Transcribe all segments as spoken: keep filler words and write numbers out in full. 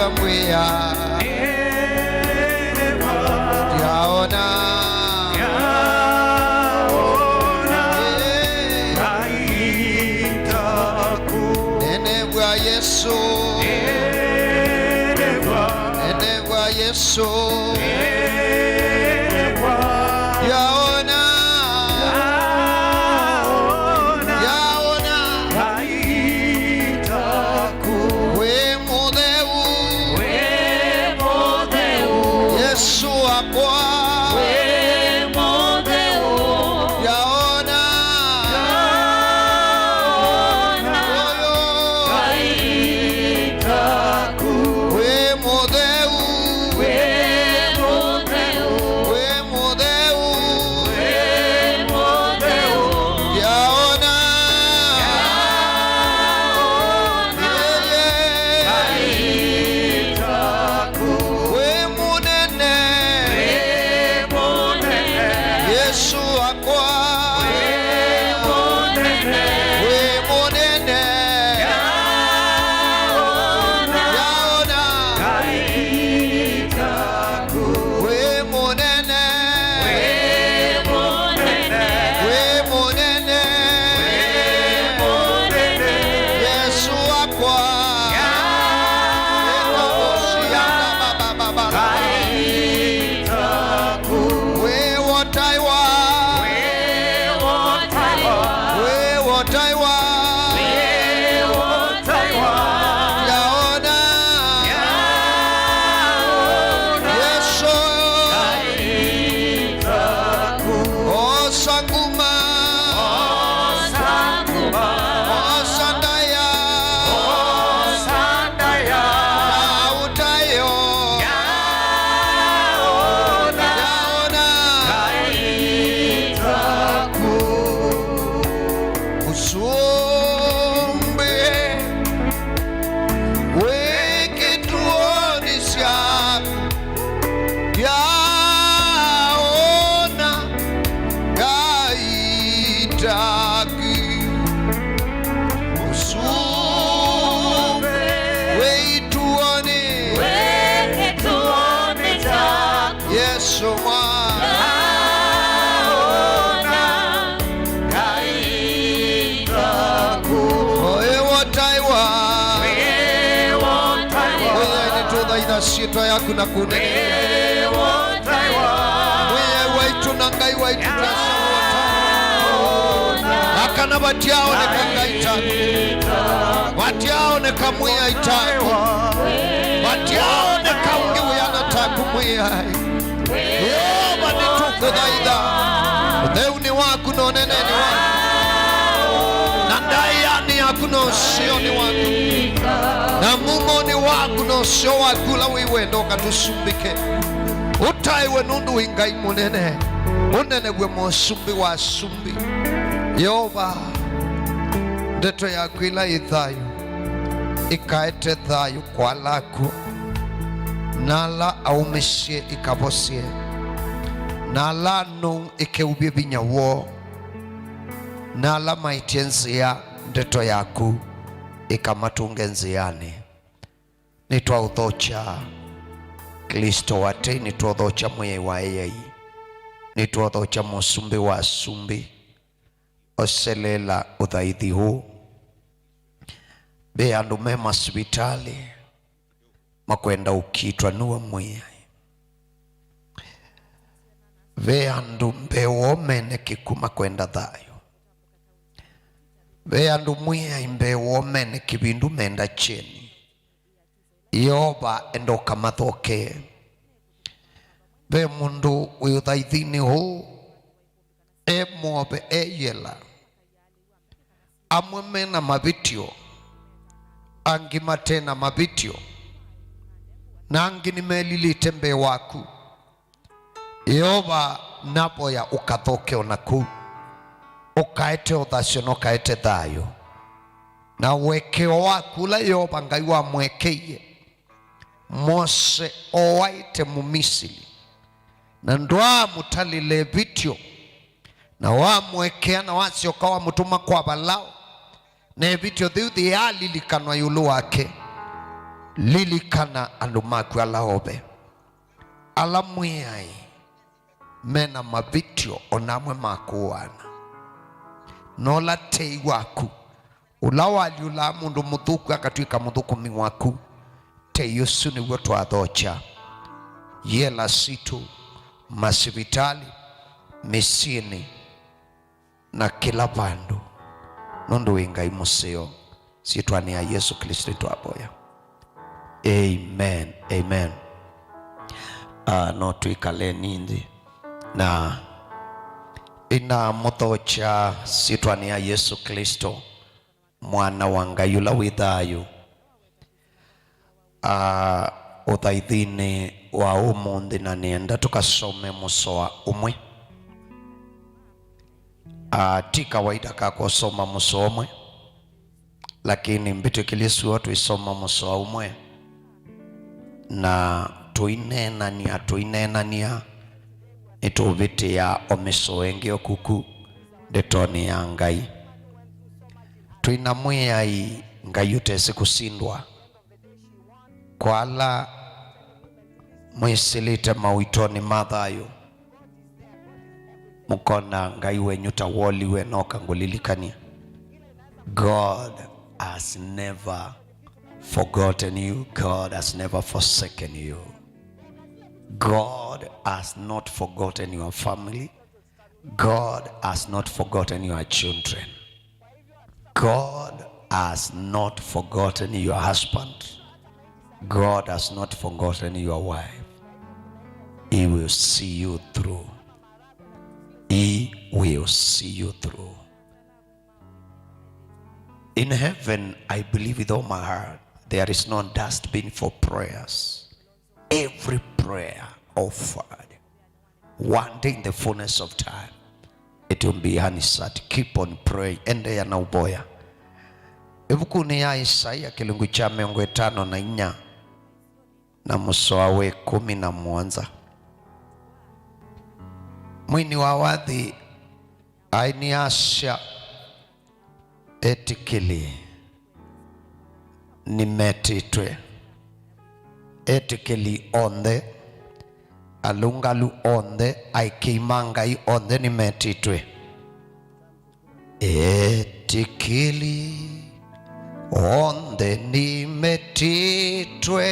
Mwĩa. Yaona. Nene bwa Yesu. Nene bwa Yesu. Yaona. Yaona. Wĩ mũtheu. Wĩ mũtheu. Yesũ wakwa. Wĩ mũtheu. Yaona. Yaona. Ũyũ. Wĩ mũtheu. Wĩ mũtheu. Wĩ mũtheu. Wĩ mũtheu. Yaona. Yaona. Yeye. Wĩ mũnene. Wĩ mũnene. Yesũ wakwa. Wĩ mũnene. Wĩ mũnene. Yaona. Yaona. Wĩ mũnene. Wĩ mũnene. Wĩ mũnene. Wĩ mũnene. Yesũ wakwa. Yaona. Wĩ wa ũtaĩwa. Wĩ wa ũtaĩwa. Wĩ wa ũtaĩwa. Yaona. Yaona. Yesũ. Osa nguma. Osa nguma. Osa ndaĩa. Osa ndaĩa. Na ũtaĩo. Yaona. Yaona. Ũsumbĩ wĩ kĩtuonĩ syaku, yaona Ngai taku. Ũsumbĩ wĩ ituonĩ. Wĩ kĩtuonĩ kyaku. Yesũ mwa. Yaona Ngai taku. Wĩ wa ũtaĩwa. Wĩ wa ũtaĩwa. Mwĩai, nĩtũthaitha syĩtwa yaku na kũnene. Wĩ wa ũtaĩwa. Mwĩai waitũ na Ngai waitũ, twesa ũtaĩwa. Akana vatyaoneka Ngai taku. Vatyaoneka Mwĩai taku. Vatyaoneka ũngĩ wĩana taku Mwĩai. Yeova, nĩtũkũthaitha ũtheunĩ waku na ũnenenĩ waku na ndaĩanĩ yaku na ũsyonĩ waku na mumonĩ waku na ũseo waku ũla wĩ wendo, ũkatũsumbĩke. Ũtaĩwe nũndũ wĩ Ngai mũnene, ũnenevw'e Mũsumbĩ wa asumbĩ. Yeova, ndeto yaku ĩla yĩ thayũ ĩkaete thayũ kwa ala akw'ũ, na ala aũmĩsye ĩkavosye, na ala anou ĩkeũvye vinya woo, na ala maĩtye nzĩa ndeto yaku ĩkamatũnge nzĩanĩ. Nĩtwaũthokya Klĩsto wa tei, nĩtwaũthokya Mwĩai wa eai, nĩtwaũthokya Mũsumbĩ wa asumbĩ. Oseleela ũthaithi ũũ. Ve andũ me masivitalĩ makwenda ũkiitwa nue Mwĩai. Ve andũ mbee woo mene kĩkw'ũ makwenda thayũ. Ve andũ Mwĩai mbee woo mene kĩvindu menda kyeni. Yeova enda ũkamathokee. Ve mũndũ wĩ ũthaithinĩ ũũ, e mwove, e yela. Amwe me na mavĩtyo, angĩ mate na mavĩtyo, na angĩ nĩmelilĩte mbee waku. Yeova, navoya ũkathoke o na kũu, ũkaete ũthasyo na ũkaete thayũ. Na ũekeo waku ũla Yeova Ngai wamũekeie Mose o aĩte Mũmisili, na ndwaamũtalĩle ĩvĩtyo, na wamũekea, na wasyoka wamũtũma kwa Valao, na ĩvĩtyo yĩu yĩyalilikanwa ĩũlũ wake. Lilikana andũ maku ala ove, ala Mwĩai me na mavĩtyo o na amwe ma kũaana, na ũla tei waku, ũla walyũlaa mũndũ mũthũku akatw'ĩka mũthũkũmi waku, tei ũsu nĩw'o twathokya yela sitũ masivitalĩ, mĩsyĩnĩ, na kĩla vandũ, nũndũ wĩ Ngai mũseo. Syĩtwanĩ ya Yesũ Klĩsto nĩtwavoya. Amen. Amen. Ah, no twĩkaleni nthĩ na ĩnamũthokya syĩtwanĩ ya Yesũ Klĩsto, Mwana wa Ngai ũla wĩ thayũ. Ah, ũthaithinĩ wa ũmũnthĩ, na nĩenda tũkasome mũsoa ũmwe. Ah, ti kawaida ka kũsoma mũsoa ũmwe, lakini mbĩtĩkĩlye sua twĩsoma mũsoa ũmwe, na tũineenania, tũineenania, nĩtũvĩtĩa o mĩsoa ĩngĩ o kuku ndetonĩ ya Ngai. Twĩna Mwĩai Ngai ũtesĩ kũsindwa. Kwa ala mwĩsĩlĩte mauitonĩ ma thayũ, mũkona Ngai wenyu ta woliwe, noka ngũlilikany'a. God has never forgotten you. God has never forsaken you. God has not forgotten your family. God has not forgotten your children. God has not forgotten your husband. God has not forgotten your wife. He will see you through. He will see you through. In heaven, I believe with all my heart, there is no dustbin for prayers. Every prayer offered, one day in the fullness of time, it will be answered. Keep on praying. Endeea na ũvoya. Ĩvukunĩ ya Isaia kĩlungu kya mĩongo ĩtano na inya na mũsoa wa ĩkũmi na mũonza, mwini wa wathi aĩ nĩasya, Etĩkĩli nĩmetĩtwe. Etĩkĩli onthe, alũngalu onthe, aĩkĩĩi ma Ngai onthe nĩmetĩtwe. Etĩkĩli onthe nĩmetĩtwe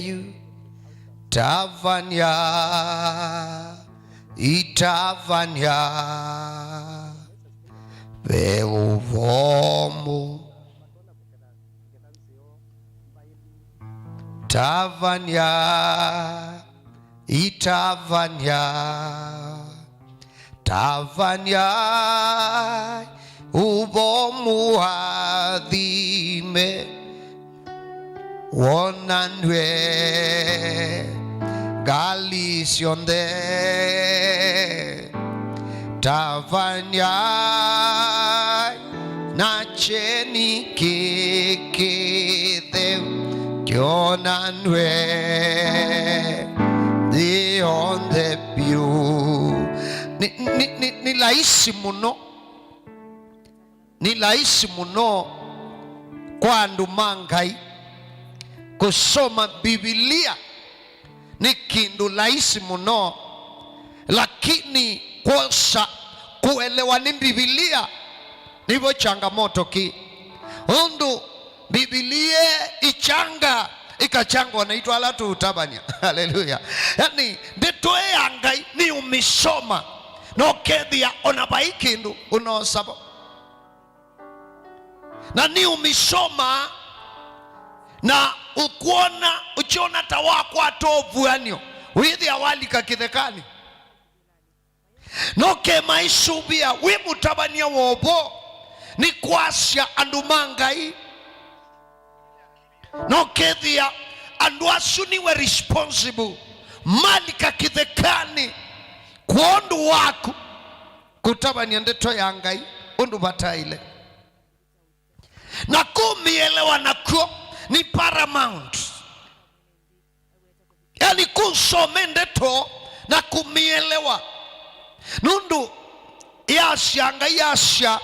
yu. Tavany'a, itavany'a. Ve ũvomu. Tavany'a, itavany'a. Tavany'a, ũvomu athime. Wonanw'e ngalĩ syonthe, tavany'ai na kyeni kĩkĩtheu kyonanw'e nthĩ yonthe vyũ. Nĩ, nĩ, nĩ, nĩ laisi mũno. Ni laisi mũno kwa andũ ma Ngai kũsoma Mbivilia. Nĩ kĩndũ laisi mũno, lakini kwosa kũelewa nĩ Mbivilia nĩvo changamoto kĩ. Ũndũ Mbivilia ichanga, ikachangwa na itũ ala tũũtavany'a. Haleluya! Yani, ndeto ya Ngai nĩ ũmĩsoma na ũkethĩa ona vai kĩndũ ũnoosavo. Na nĩ ũmĩsoma na ũkwona, ũkyona ta wakwata ũvuan'yo, wĩthĩa walika kĩthekanĩ. No kemaisũvĩa wĩ mũtavany'a wa ũvoo, nĩ kwasya andũ ma Ngai. No kethĩa andũ asu nĩwe responsible, malika kĩthekanĩ kwondũ waku kũtavany'a ndeto ya Ngai ũndũ vataĩle. Na kũmĩelewa nakw'o nĩ paramount. Yani, kũsome ndeto na kũmĩelewa. Nũndũ yasya Ngai, yasya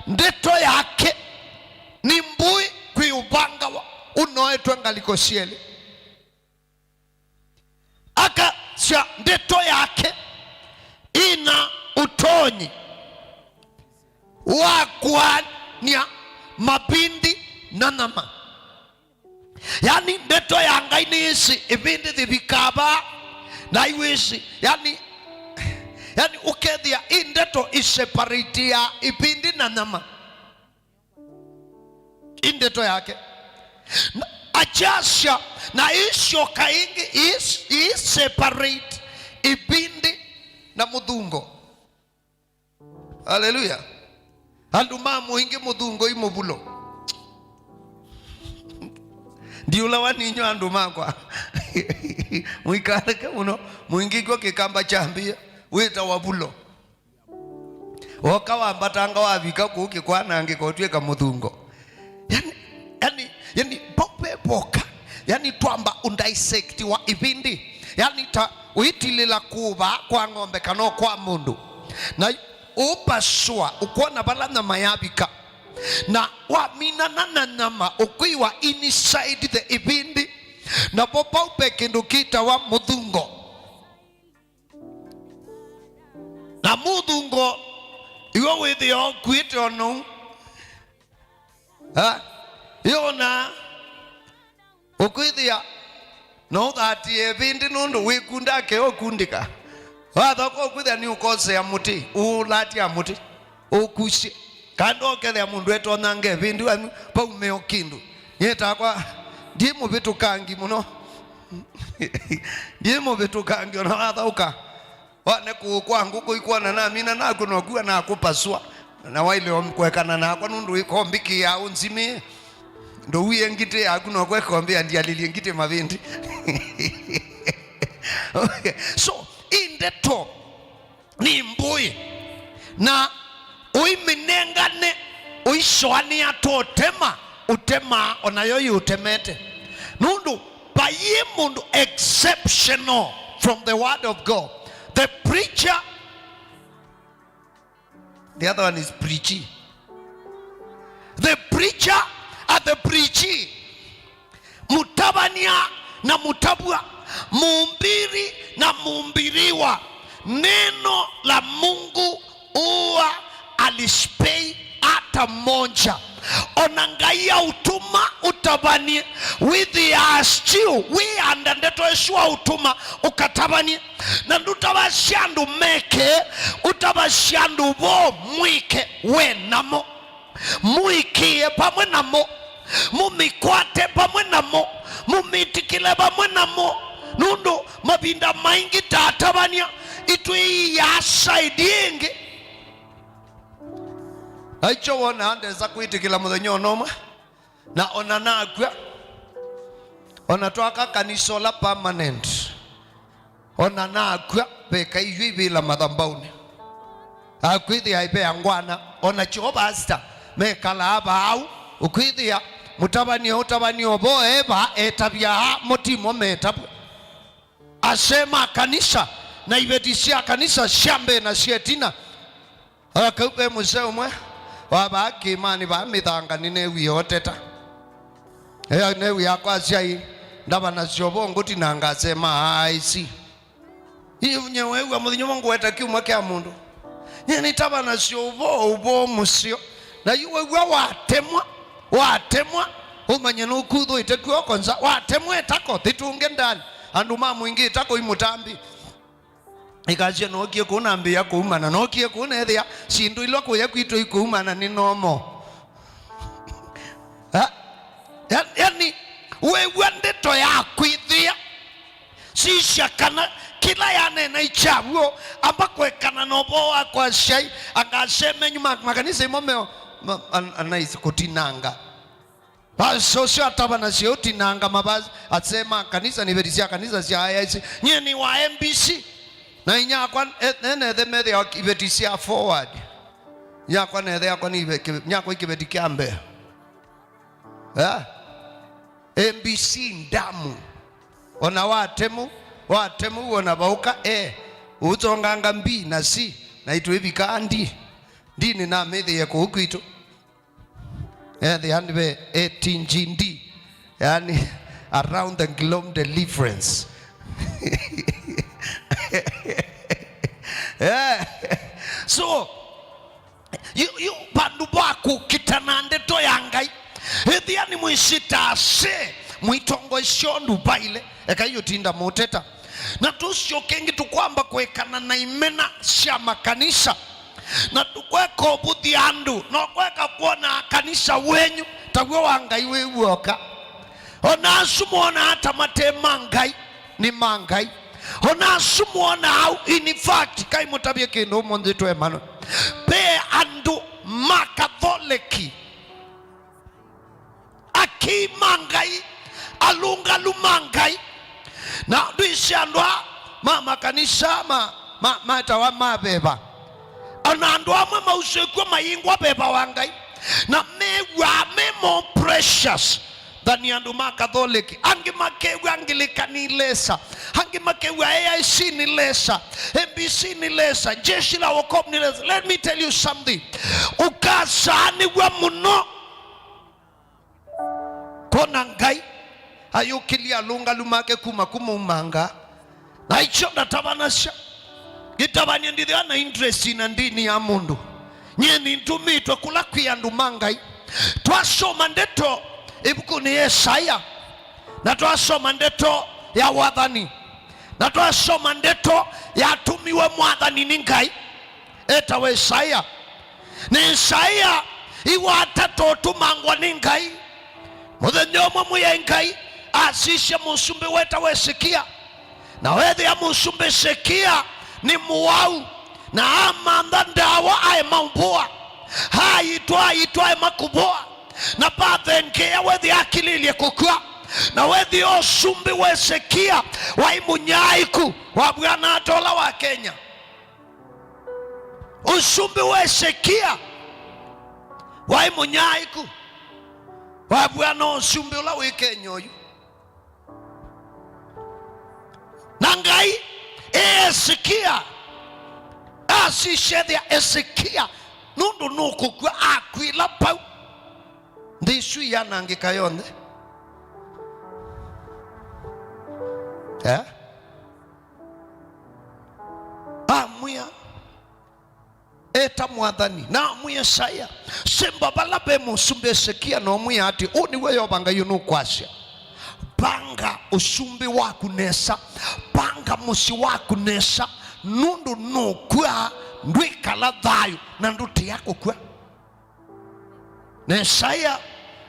ndeto yake nĩ mbũĩ kwĩ ũvanga wa, ũnoetwe ngalĩko syelĩ. Akasya ndeto yake ĩna ũtonyi wa kũaany'a mavĩndĩ na nyama. Yani, ndeto ya Ngai nĩĩsĩ ĩvĩndĩ yĩvikaa va, na iwĩsĩ, yani, yani, ũkethĩa ĩ ndeto ĩseparate ya ĩvĩndĩ na nyama. Ĩ ndeto yake. Na akyasya, na ĩsyoka ĩngĩ, ĩs-, ĩseparate ĩvĩndĩ na mũthungo. Haleluya. Andũ ma mũingĩ mũthungo i mũvulo. Ndiũlawa ninyu andũ makwa. Mũikaleke mũno. Mũingĩ kw'o kĩkamba kyambĩĩa. Wĩtawa vulo. Woka wambatanga wavika kũu kĩkwanangĩka ũtw'ĩka mũthungo. Yani, yani, yani, vau ve voka. Yani, twamba ũdissectiwa ĩvĩndĩ. Yani, ta ũitilĩla kũva kwa ng'ombe kana kwa mũndũ. Na ũpasua, ũkwona vala nyama yavika. Na waminana na nyama, ũkwĩwa inside the ĩvĩndĩ. Na vo vau ve kĩndũ kĩtawa mũthungo. Na mũthungo, iwe wĩthĩa ũkuĩte o nou. Ha? Yona, ũkwĩthĩa no ũthatie ĩvĩndĩ nũndũ wĩkunda ke ũkundĩka. Wathoka ũkwĩthĩa nĩ ũkosea mũtĩ, ũũlatia mũtĩ, ũkusye. Kana ũkethĩa mũndũ etonyanga ĩvĩndĩ wanyu, paume o kĩndũ. Nyie takwa, ndiĩ mũvĩtũkangi mũno. Ndiĩ mũvĩtũkangi, ona wathaũka. Wane kũũ kwa ngũkũ ikwona namina naku nokuwa nakũpasua. Na waile kwekana nakwa nũndũ wĩkombĩkĩĩa ũnzimĩe. Ndũwie ngitĩ yaku nokweka ũmbĩa ndialĩlye ngitĩ mavĩndĩ. Okay. So, ĩ ndeto nĩ mbũĩ. Na ũimĩnengane, ũisoanĩa tũtema, ũtemaa, o nayo yĩũtemete. Nũndũ vaiĩ mũndũ exceptional from the word of God. The preacher, the other one is preachy. The preacher and the preachee. Mũtavany'a na mũtavw'a, mhubiri na mhubiriwa. Neno la Mungu huwa halispei hata moja. Ona Ngai aũtuma ũtavany'e, wĩthĩaa still wĩanda ndeto ĩsu aũtuma ũkatavany'e. Na ndũtavasya andũ meke, ũtavasya andũ vo mwĩke we namo. Mũĩkĩĩe vamwe namo, mũmĩkwate vamwe namo, mũmĩtĩkĩle vamwe namo, nũndũ mavinda maingĩ ta atavany'a itwĩiaa side ĩngĩ. Aikyo wonaa ndesa kwĩtĩkĩla mũthenya ona ũmwe, na ona nakw'a, ona twaka kanisa ũla permanent, ona nakw'a, veka iw'ĩ ivĩla mathambaũnĩ. Akwĩthĩa ivea ngwana, ona kyo pasta, mekalaa vau, ũkwĩthĩa mũtavany'a ũtavany'a ũvo eva etavya aa, mo timo metavw'a. Asee ma kanisa, na iveti sya kanisa sya mbee na sya ĩtina. Akau ve mũsee ũmwe wa vaa kĩĩmanĩ vaa mĩthanga nĩneewie oteta. Ĩyo neewie akwasya ĩ, ndavana syovo ngũtinanga asee ma A I C. Ĩ, nye weew'a mũthenya ũmwe ngũweta kyumwa kya mũndũ. Nye nĩtavana syovo ũvoo mũseo. Na yu wew'a watemwa, watemwa, ũmanye nũkuthũĩte kw'oko nza. Watemwa ĩtako, thitũnge ndani. Andũ ma mũingĩ ĩtako imũtambi. Ĩkasya nookie kũu nambĩĩa kũumana, nookie kũu neethĩa syĩndũ ila kũya kwitũ ikũumana nĩ nomo. Ha? Ya-, yani, wew'a ndeto ya kwĩthĩa, sisya kana kĩla yaneena ikyaw'o, amba kwekana na ũvoo wa kwa asyai, anga asemenyu ma makanisa imo meo, ma-, an-, anaisi kũtinanga. Pastor ũsu atavanasya ũtinanga mavasi, asee ma kanisa, na iveti sya kanisa sya A I C. Nyie nĩ wa M B C. Na inyakwa, e-, ene ethe methĩawa iveti sya forward. Inyakwa nethe yakwa nĩ ive-, kĩve-, nyakwa ikĩveti kya mbee. Eh? M B C ndamu. Ona watemu, watemu wona vaũka, eh. Ũtonganga B na C, na itwĩvikaa D. D nĩnamĩthĩie kũu kwitũ. Ethĩa nĩve A T G D. Yani, around the globe deliverance. Eh. So, yu, yu, vandũ va kũkita na ndeto ya Ngai, ĩthĩanĩ mwĩsĩ ta asee, mwĩtongoesye ũndũ vaĩle, ekai ũtinda mũteta. Na tũsyoke ĩngĩ tũkwamba kũekana na imena sya makanisa. Na tũkweka ũvũthya andũ, na ũkweka kwona kanisa wenyu taw'o wa Ngai wĩ w'oka. O na asu mwonaa ta mate ma Ngai, nĩ ma Ngai. O na asu mwonaa au, in fact, kai mũtavye kĩndũ ũmũnthĩ twemano. Ve andũ ma Katholeki, akii ma Ngai, alũngalu ma Ngai. Na ndwĩsĩ andũ aa ma makanisa ma, ma, metawa ma veva. O na andũ amwe mausĩkw'a mayingwa veva wa Ngai, na mew'aa me more precious than andũ ma Katholeki. Angĩ makew'a Anglican nĩ lesser, angĩ makew'a A I C nĩ lesser, M B C nĩ lesser, Jeshi la Wokovu nĩ lesser. Let me tell you something. Ũkasaanĩw'a mũno kwona Ngai ayũkĩlya alũngalu make kuma kũmaumanga. Na ikyo ndatavanasya. Ngĩtavany'a ndithĩwa na interest na ndini ya mũndũ. Nyie nĩndũmĩtwe kũla kwĩ andũ ma Ngai. Twasoma ndeto ĩvukunĩ ya Isaia, na twasoma ndeto ya wathani, na twasoma ndeto yatũmiwe mwathani nĩ Ngai, etawa Isaia. Na Isaia iwata tũtũmangwa nĩ Ngai. Mũthenya ũmwe Mwĩai Ngai asisya mũsumbĩ wetawa Esekia. Na wethĩa mũsumbĩ Esekia nĩ mũwau, na amantha ndawa aema ũvũa, aitwa, aitwa aema kũvũa, na pathengeea wethĩa akilĩlye kũkw'a. Na wethĩa ũsumbĩ wa Esekia waĩ mũnyaĩĩku, wavw'ana ata ũla wa Kenya. Ũsumbĩ wa Esekia waĩ mũnyaĩĩku, wavw'ana ũsumbĩ ũla wĩ Kenya ũyu. Na Ngai e Esekia, asisya ethĩa Esekia nũndũ nũkũkw'a, akw'ĩla vau. Nthĩ ĩsu ĩyanangĩka yonthe. Eh? Amwĩa, eta mwathani, na amwĩa Isaia, sĩmba vala ve mũsumbĩ Esekia, na ũmwĩa atĩ, ũũ nĩw'o Yeova Ngai ũnũkwasya, vanga ũsumbĩ waku nesa, vanga mũsyĩ waku nesa, nũndũ nũkw'a, ndwĩkala thayũ, na ndũtia kũkw'a. Na Isaia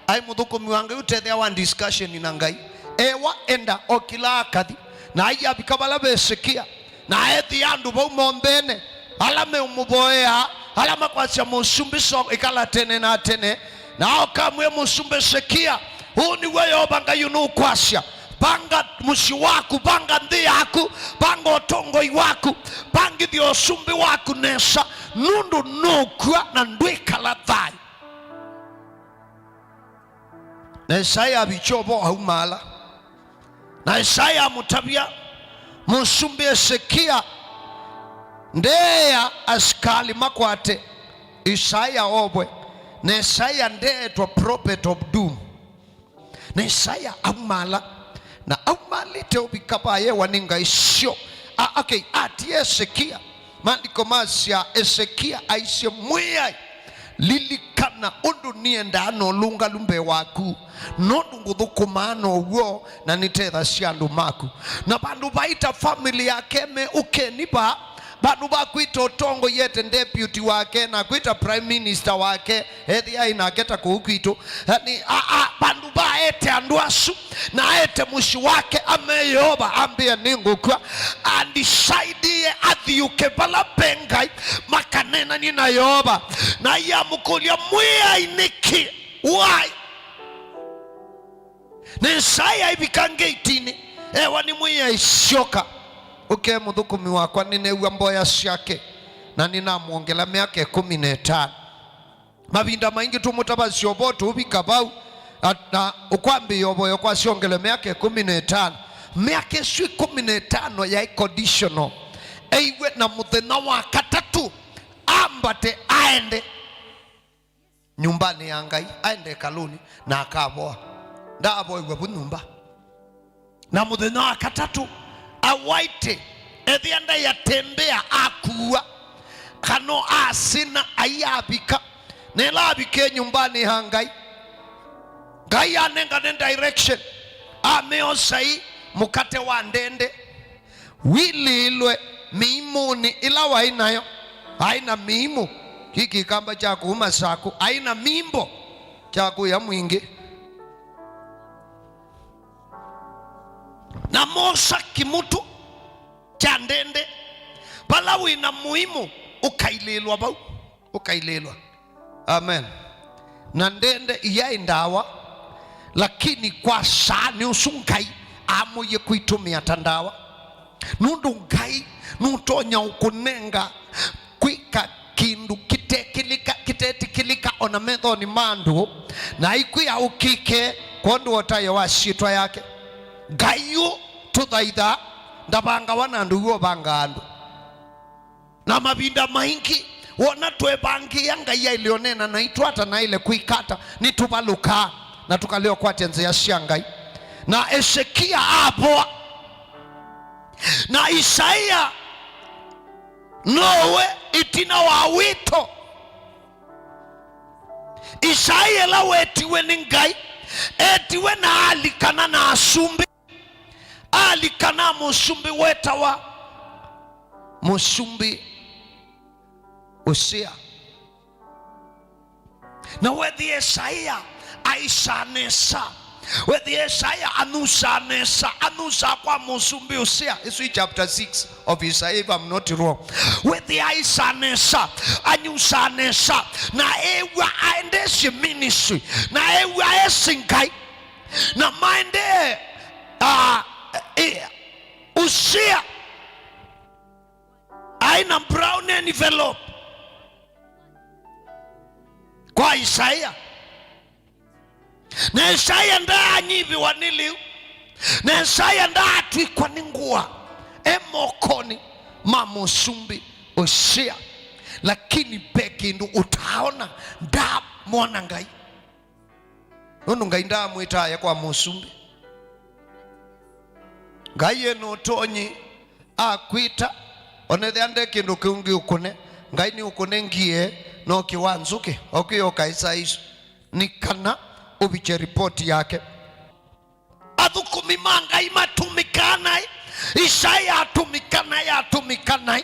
aĩ mũthũkũmi wa Ngai ũtethĩawa discussion na Ngai. Ewa enda o kĩla akathi, na aia avika vala ve Esekia, na ethĩa andũ vau mombene, ala meũmũvoea, ala makwasya mũsumbĩ so ĩkala tene na tene, na oka amwĩa mũsumbĩ Esekia, ũũ nĩw'o Yeova Ngai ũnũkwasya, vanga mũsyĩ waku, vanga nthĩ yaku, vanga ũtongoi waku, vangithya ũsumbĩ waku nesa, nũndũ nũkw'a na ndwĩkala thayũ. Na Isaia avikya ũvoo aumaala. Na Isaia amũtavya mũsumbĩ Esekia, ndeea asikalĩ makwate Isaia ovwe. Na Isaia ndeetwa prophet of doom. Na Isaia aumaala, na aumalĩte ũvika vayewa nĩ ngai syo. A, okay, atie Esekia. Maandĩko masya Esekia aisye, Mwĩai, lilikana ũndũ nĩendaa na ũlũngalu mbee waku, nũndũ ngũthũkũmaa na ũw'o na nĩtethasya andũ maku. Na vandũ vaita family yake me ũkeni vaa, vandũ va kwĩta ũtongoi ete deputy wake na kwĩta prime minister wake, ethĩa aĩ nake ta kũu kwitũ. Yaani, a, a, vandũ va ete andũ asu, na ete mũsyĩ wake, ame Yeova ambĩe nĩngũkw'a, andisaidie athiũke vala ve Ngai, makaneenanie na Yeova. Na iamũkũlya, Mwĩai, nĩkĩ? Why? Na Isaia aivika ngeitinĩ, ewa nĩ Mwĩai, syoka, ũke mũthũkũmi wakwa, nĩneew'a mboya syake, na nĩnamwongela myaka ĩkũmi na ĩtano. Mavinda maingĩ tũmũtavasya ũvoo tũũvika vau, na, na ũkwambĩĩa ũvoyo kwa syongele myaka ĩkũmi na ĩtano. Myaka ĩsu ĩkũmi na ĩtano yaĩ conditional. Eiwe na mũthenya wa katatũ ambate aende nyũmbanĩ ya Ngai, aende ĩkalũnĩ na akavoa. Ndavoiw'a vu nyũmba. Na mũthenya wa katatũ, awaite, ethĩa ndaiatembea akuwa, kana asina, aiavika. Na ĩla avikie nyũmbanĩ ya Ngai, Ngai anengane direction, amea ũsai mũkate wa ndende, wilĩĩlwe mĩimũnĩ ĩla waĩ nayo. Aĩ na mĩimũ, kĩkĩkamba kya kũuma Saku, aĩ na mimbo kya kũya mwingĩ. Na mosa kĩmũtũ kya ndende, vala wĩ na mũimũ, ũkailĩĩlwa vau, ũkailĩĩlwa. Amen. Na ndende iyaĩ ndawa, lakini kwa saani ũsu Ngai amũie kũitũmĩa ta ndawa. Nũndũ Ngai nũtonya ũkũnenga kwĩka kĩndũ kĩtekĩlĩka, kĩtetĩkĩlĩka ona methonĩ ma andũ, na aikwĩa ũkĩke kwondũ wa ũtaĩo wa syĩtwa yake. Ngai ũ tũthaithaa ndavangawa na andũ iw'o ũvangaa andũ. Na mavinda maingĩ, wona twevangĩĩa Ngai aĩle ũneena naitũ ata na aĩle kwĩka ata, nĩtũvalũkaa na tũkalea ũkwatya nzĩa sya Ngai. Na Esekia avoa, na Isaia nowe ĩtina wa wĩto. Isaia ĩla wetiwe nĩ Ngai, etiwe na alikana na asumbĩ. Alikana mũsumbĩ wetawa Mũsumbĩ Ũsĩa. Na wethi Isaia aisaa nesa, wethi Isaia anyusaa nesa, anyusaa kwa Mũsumbĩ Ũsĩa. Ĩsu ĩ chapter six of Isaiah, if I'm not wrong. Wethi aisaa nesa, anyusaa nesa, na ew'a aendesye ministry, na ew'a esi Ngai. Na maendee, ah, eh, Usia aĩ na brown envelope kwa Isaia. Na Isaia ndaanyivĩwa nĩ lĩu. Na Isaia ndaatw'ĩkwa nĩ ngũa e mokonĩ ma mũsumbĩ Usia. Lakini ve kĩndũ ũtaaona, ndaamwona Ngai. Nũndũ Ngai ndaamwĩta aye kwa mũsumbĩ. Ngai ena ũtonyi akwĩta, onethĩa nde kĩndũ kĩu ngĩũkũne, Ngai nĩũkũne ngie na ũkĩ wa nzũkĩ, okwĩa ũkaĩsa isu, nĩ kana ũvikye ripoti yake. Athũkũmi ma Ngai matũmĩkaa naĩ. Isaia atũmĩka naĩ, atũmĩka naĩ.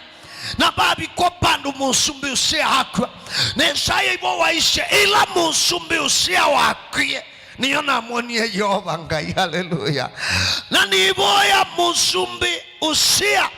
Na vavikwa vandũ mũsumbĩ Usia akw'a. Na Isaia ivo waisye, ĩla mũsumbĩ Usia wakwie, nĩyo namwonie Yeova Ngai. Haleluya. Na nĩvoya mũsumbĩ Usia,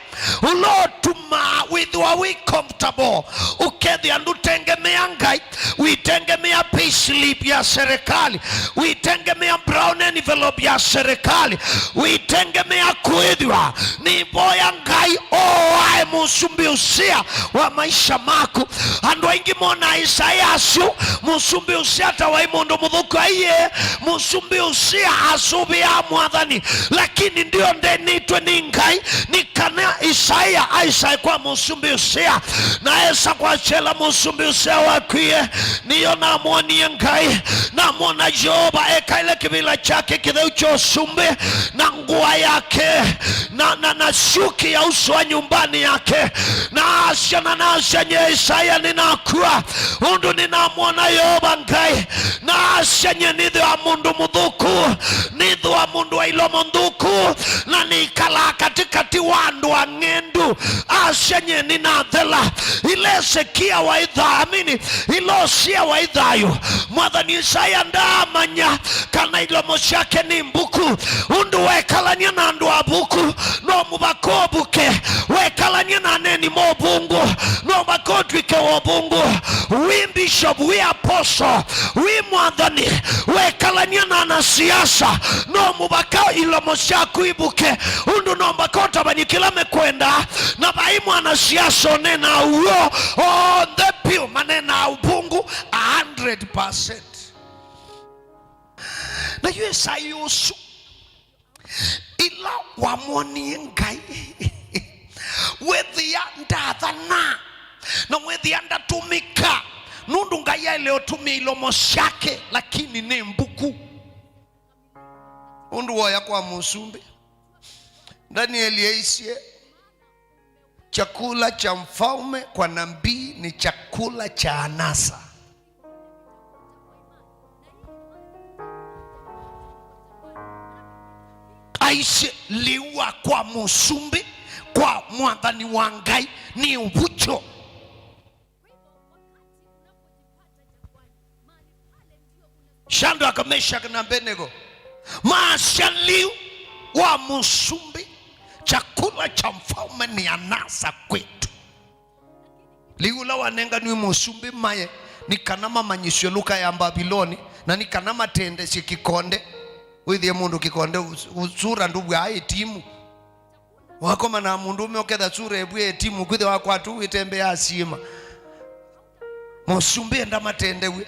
ũla ũtumaa wĩthĩwa wĩ comfortable, ũkethĩa ndũtengemea Ngai, witengemea payslip ya serikali, witengemea brown envelope ya serikali, witengemea kwĩthĩwa. Nĩvoya Ngai oae mũsumbĩ Usia wa maisha maku. Andũ aingĩ monaa Isaia asu, mũsumbĩ Usia ta waĩ mũndũ mũthũku. Aiee, mũsumbĩ Usia asũvĩaa mwathani, lakini ndio ndenĩtwe nĩ Ngai nĩ kana Isaia aisae kwa mũsumbĩ Usia. Na esa kwasya ĩla mũsumbĩ Usia wakwie, nĩyo namwonie Ngai, namwona Yeova ekaĩle kĩvĩla kyake kĩtheu kya ũsumbĩ, na ngũa yake, na, na, na syũki ya ũsũa nyũmbanĩ yake. Na asya, na nasya, nyie Isaia nĩnakw'a, ũndũ nĩnamwona Yeova Ngai. Na asya, nyie nĩthĩwa mũndũ mũthũku, nĩthĩwa mũndũ wa ilomo nthũku, na nĩikalaa katĩkatĩ wa andũ ang'endu. Asya, nyie nĩnathela. Ila Esekia waithaa, amini, ila Usia waithaa yu, mwathani Isaia ndaamanya kana ilomo syake nĩ mbuku. Ũndũ wekalany'a na andũ avuku, no mũvaka ũvuke. Wekalany'a na aneeni ma ũvũngũ, no mũvaka ũtw'ĩke wa ũvũngũ. Wĩ bishop, wĩ apostle, wĩ mwathani, wekalany'a na anasiasa, no mũvaka ilomo syaku ivuke. Ũndũ no mũvaka ũtavany'e kĩla mekwenda, na vai mwanasiasa ũneenaa w'o, onthe vyũ maneenaa ũvũngũ a hundred percent. Na yu Isaia ũsu, ĩla wamwonie Ngai, wĩthĩa ndathana, na wĩthĩa ndatũmĩka, nũndũ Ngai aĩle ũtũmĩa ilomo syake, lakini nĩ mbuku. Ũndũ woya kwa mũsumbĩ. Danieli aisye, chakula cha mfalme kwa nabii ni chakula cha anasa. Aisye, lĩu wa kwa mũsumbĩ, kwa mwathani wa Ngai nĩ ũvucho. Shadraka, Meshaki na Abednego maasya, lĩu wa mũsumbĩ, chakula cha mfalme ni anasa kwetu. Lĩu ũla wanenganw'e mũsumbĩ maye nĩ kana mamanyĩsw'e lũka ya Mbaviloni, na nĩ kana matendesye kĩkonde. Wĩthĩe mũndũ kĩkonde, ũ-, ũ-, sura ndũvw'aa ĩtimu. Wakoma na mũndũũme ũketha sura ĩvw'e ĩtimu, kwĩthĩwa wakwatwa wĩtembea syĩma. Mũsumbĩ enda matendew'e.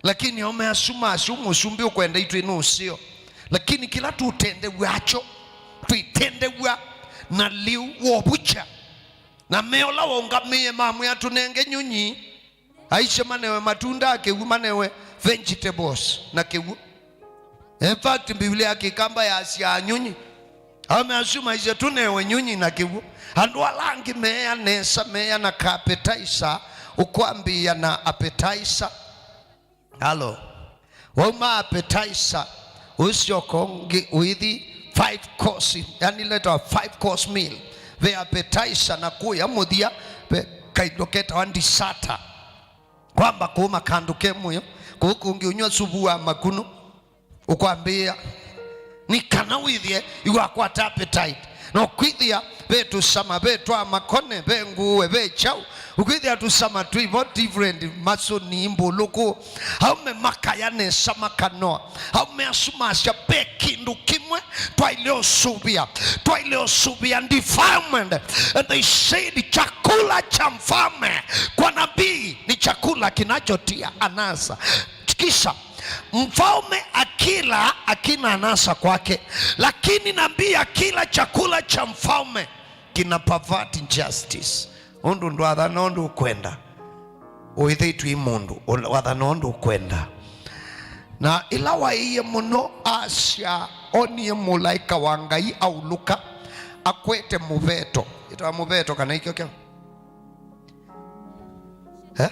Lakini aũme asu masyo mũsumbĩ ũkwenda itwĩ nĩ ũseo. Lakini kĩla tũtendew'a kyo, twĩtendew'a na lĩu wa ũvucha. Na me ũla waũngamĩe mamwĩa, tũnenge nyũnyi. Aisye manewe matunda, kĩw'ũ, manewe vegetables na kĩw'ũ. In fact, Biblia ya Kĩkamba yasyaa nyũnyi. Aũme asu maisye, tũnewe nyũnyi na kĩw'ũ. Andũ ala angĩ meea nesa, meea na ka appetizer, ũkwambĩĩa na appetizer. Halo. Wauma appetizer, ũsyoka ũngĩ ũithi five course, yani leta five course meal. Ve appetizer na kũya mũthya, ve kaindo ketawa dessert. Kwamba kũũma kandũ ke mũyo, kũu kũngĩ ũnywa suvu wa makunũ, ũkwambĩĩa. Nĩ kana wĩthĩe iwakwata appetite. Na ũkwĩthĩa ve tũsama, ve twa makone, ve ngũũe, ve kyaũ. Ũkwĩthĩa tũsama twĩ vo different, masũni, mbũlũkũ. Aũme makaya nesa makanoa. Aũme asu masya ve kĩndũ kĩmwe twaile ũsũvĩa. Twaile ũsũvĩa defilement. And they said, chakula cha mfalme kwa nabii ni chakula kinachotia anasa. Kisha, mfalme akila, akina anasa kwake, lakini nabii akila, chakula cha mfalme kina pervert justice. Ũndũ ndwathana ũndũ ũkwenda, ũĩthĩtw'e mũndũ, ũla wathana ũndũ ũkwenda. Na ĩla waĩie mũno, asya onie mũlaĩka wa Ngai aũlũka, akwete mũveto. Ĩtawa mũveto kana ikyo kyaũ? Eh?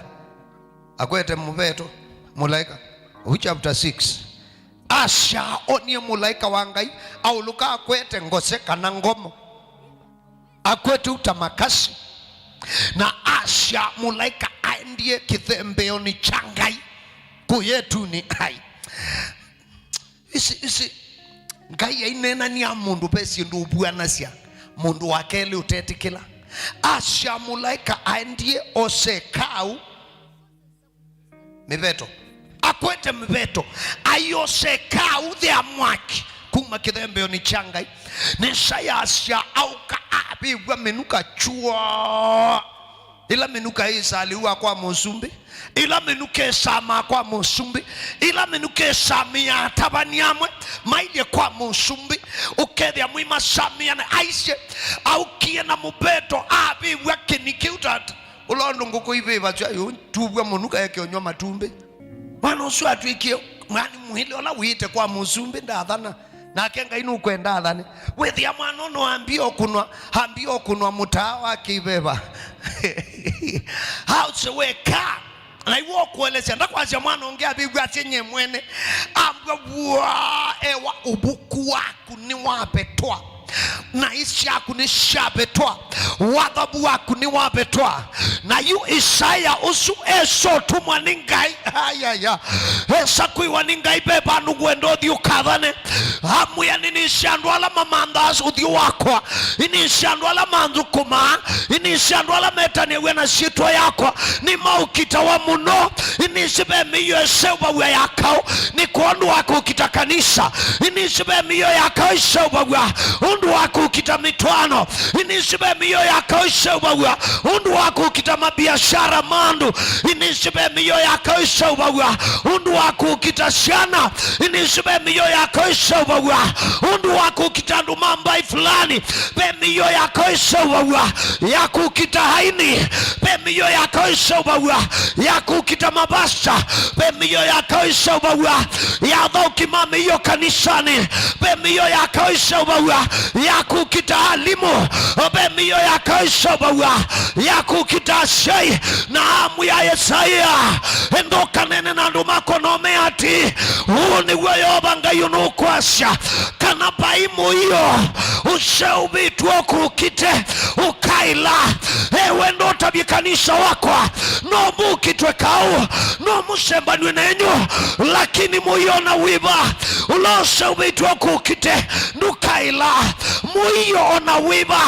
Akwete mũveto, mũlaĩka. Ũu chapter six. Asya onie mũlaĩka wa Ngai aũlũka akwete ngose kana ngomo. Akwete ũta makasi. Na asya mũlaĩka aendie kĩthembeonĩ kya Ngai kũya ĩtunĩ. Ai. Isi, isi, Ngai aineenania mũndũ ve syĩndũ ũvuanasya, mũndũ wa kelĩ ũtetĩkĩla. Asya mũlaĩka aendie ose kaũ mĩveto. Akwete mĩveto. Aiose kaũ thea mwaki kuma kĩthembeonĩ kya Ngai. Nesa yasya aũka avĩvw'a mĩnuka kyũa. Ĩla mĩnuka ĩsaa lĩu wa kwa mũsumbĩ, ĩla mĩnuka ĩsamaa kwa mũsumbĩ, ĩla mĩnuka ĩsamĩaa atavany'a amwe mailye kwa mũsumbĩ, ũkethĩa mwĩmasamĩana. Aisye, aũkie na mũveto, avĩvw'a kĩni kĩu ta ũla ũndũ ngũkũ ivĩvasya, yu tuvw'a mũnuka eke ũnywa matumbĩ. Mwana ũsu atw'ĩkie mwani mwĩlĩ ũla wĩĩte kwa mũsumbĩ, ndathana. Nake Ngai nũkwenda athane. Wĩthĩa mwana ũno ambie ũkũnwa, ambie ũkũnwa mũtaa wa kĩveva. Hause weka. Na iwe ũkũelesya, ndakwasya mwana ũngĩ avĩw'a asye nye mwene. Ambwa vua ewa ũvuku waku nĩwavetwa. Na isyaku nĩsyavetwa. Wathavu waku nĩwavetwa. Na yu Isaya ũsu esa ũtũmwa nĩ Ngai. Ayaya. Esa kwĩwa nĩ Ngai ve vandũ ngwenda ũthi ũkathane. Amwĩa, nĩnĩsĩ andũ ala mamanthaa ũthyũ wakwa, nĩnĩsĩ andũ ala manthũkũmaa, nĩnĩsĩ andũ ala metanĩaw'a na syĩtwa yakwa, nĩmaũkitawa mũno. Nĩnĩsĩ ve mĩio ĩseũvaw'a ya kaũ nĩ kwondũ wa kũkita kanisa. Nĩnĩsĩ ve mĩio ya kaũ ĩseũvaw'a ũndũ wa kũkita mĩtwaano. Nĩnĩsĩ ve mĩio ya kaũ ĩseũvaw'a ũndũ wa kũkita mabiashara ma andũ. Nĩnĩsĩ ve mĩio ya kaũ ĩseũvaw'a ũndũ wa kũkita syana. Nĩnĩsĩ ve mĩio ya kaũ ĩseũvaw'a Wa, ũndũ wa kũkita andũ ma mbaĩ fulani, ve mĩio ya kaũ ĩseũvaw'a ya kũkita aini, ve mĩio ya kaũ ĩseũvaw'a ya kũkita mavasta, ve mĩio ya kaũ ĩseũvaw'a ya athauki ma mĩio kanisanĩ, ve mĩio ya kaũ ĩseũvaw'a ya kũkita alimũ, ve mĩio ya kaũ ĩseũvaw'a ya kũkita asyai. Na amwĩa Yesaia, enda ũkanene na andũ makwa na ũmea atĩĩ, ũũ nĩw'o Yeova Ngai ũnũkwasya, kana vai mũio ũseũvĩtw'e ũkũkite, ũkaĩla. Ewe ndũtavye kanisa wakwa, no mũkitwe kaũ, no mũsembanw'e nenyu, lakini mũio na wĩva ũla ũseũvĩtw'e ũkũkite, ndũkaĩla. Mũio o na wĩva,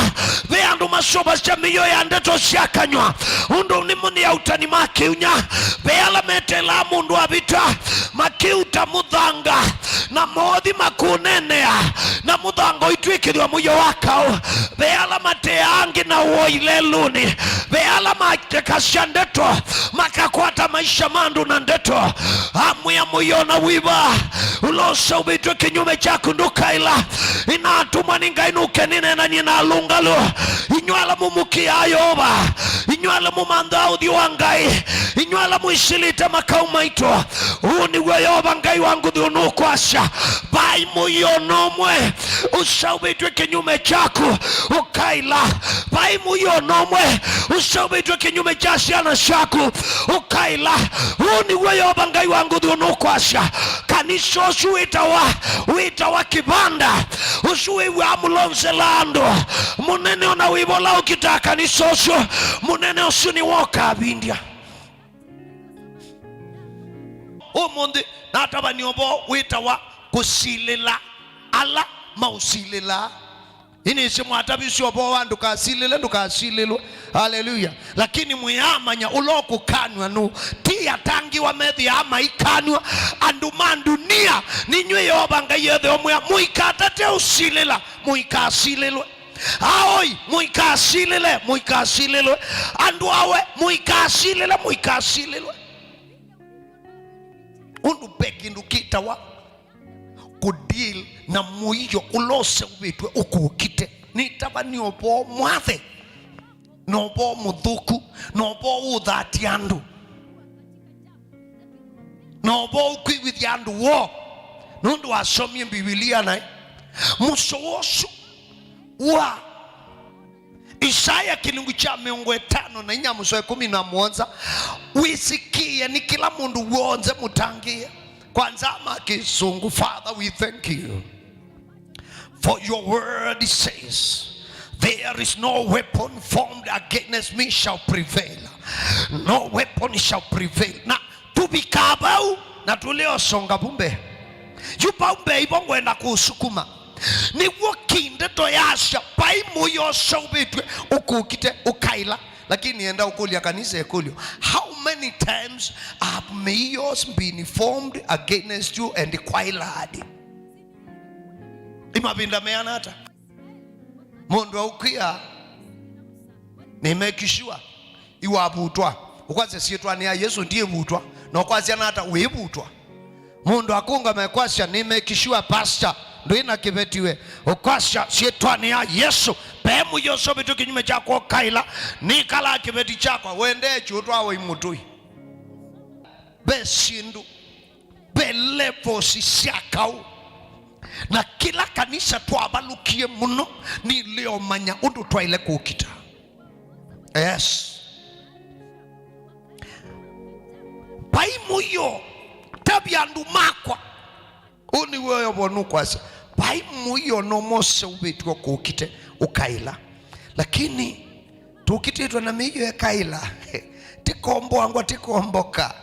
ve andũ masũvasya mĩio ya ndeto sya kanyw'a, ũndũ nĩmo nĩ autani ma kĩunya, ve ala meteelaa mũndũ avĩta, makĩuta mũthanga, na mothi makũneenea, na mũthanga ũitw'ĩkĩthw'a mũio wa kaũ, ve ala mateaa angĩ na ũoi lelũnĩ, ve ala makekasya ndeto, makakwata maisha ma andũ na ndeto. Amwĩa mũio na wĩva ũla ũseũvĩtw'e kĩnyume kyaku ndũkaĩla. Nĩnatũmwa nĩ Ngai nũke nĩneenany'e na alũngalu. Inyw'ĩ ala mũmũkĩaa Yeova, inyw'ĩ ala mũmanthaa ũthyũ wa Ngai, inyw'ĩ ala mwĩsĩlĩte makaũ maitũ, ũũ nĩw'o Yeova Ngai wa nguthu ũnũkwasya, vai mũio o na ũmwe ũseũvĩtw'e kĩnyume kyaku ũkaĩla. Vai mũio o na ũmwe ũseũvĩtw'e kĩnyume kya syana syaku ũkaĩla. Ũũ nĩw'o Yeova Ngai wa nguthu ũnũkwasya. Kanisa ũsu wĩtawa, wĩtawa kĩvanda, ũsu wĩw'aa mũlonzela andũ, mũnene o na wĩva ũla ũkitaa kanisa ũsu, mũnene ũsu nĩwe ũkavindya. Ũmũnthĩ natavany'a ũvoo wĩtawa kũsilĩla ala maũsilĩlaa. Inĩsĩ mwatavisye ũvoo wa ndũkasilĩle, ndũkasilĩlwe. Haleluya. Lakini mwĩamanya ũla ũkũkanw'a nũũ? Ti atangĩĩwa methĩaa maikanw'a, andũ ma ndunia. Ninyw'ĩ Yeova Ngai ethĩwa mwĩa, mũikatate ũsilĩla, mũikasilĩlwe. Aoi, mũikasilĩle, mũikasilĩlwe. Andũ awe, mũikasilĩle, mũikasilĩlwe. Ũndũ ve kĩndũ kĩtawa kũdeal na mũio ũla ũseũvĩtw'e ũkũkite. Nĩtavany'a ũvoo mwathe, na ũvoo mũthũku, na ũvoo ũũthatya andũ, na ũvoo ũkwĩw'ĩthya andũ woo, nũndũ wasomie Mbivilia naĩ. Mũsoa ũsu wa Isaya kĩlungu kya mĩongo ĩtano na inya mũsoa ĩkũmi na mũonza, wĩsĩkĩe nĩ kĩla mũndũ w'onthe mũtangĩĩe. Kwanza ma kĩsũngũ, Father, we thank you. For your word says, there is no weapon formed against me shall prevail. No weapon shall prevail. Na tũvikaa vau, na tũlĩosonga vu mbee. Yu vau mbee ivo ngwenda kũsukuma. Nĩw'o kĩ ndeto yasya, vai mũio ũseũvĩtw'e ũkũkite ũkaĩla. Lakini enda ũkũlya kanisa ĩkũlyo, how many times have mĩio been formed against you and kwaĩladi? Nĩ mavinda meana ata? Mũndũ aũkwĩa, nĩ make sure iwavutwa. Ũkwasya syĩtwanĩ ya Yesũ ndiĩvutwa, na ũkwasya nata wĩvutwa? Mũndũ akũngama ekwasya, nĩ make sure pastor, ndwĩ na kĩveti we. Ũkwasya syĩtwanĩ ya Yesũ, ve mũio ũseũvĩtw'e kĩnyume kyakwa ũkaĩla, nĩkalaa kĩveti kyakwa, wendee kyũtwawa imũtũi. Ve syĩndũ, ve levels sya kaũ. Na kĩla kanisa twavalũkie mũno, nĩlĩomanya ũndũ twaĩle kũkita. Yes. Vai mũio, tavya andũ makwa. Ũũ nĩw'o Yeova nũkwasya. Vai mũio no moseũvĩtw'e ũkũkite ũkaĩla. Lakini tũkitĩtwe na mĩio ĩkaĩla. Tĩkomboangwa, tĩkomboka.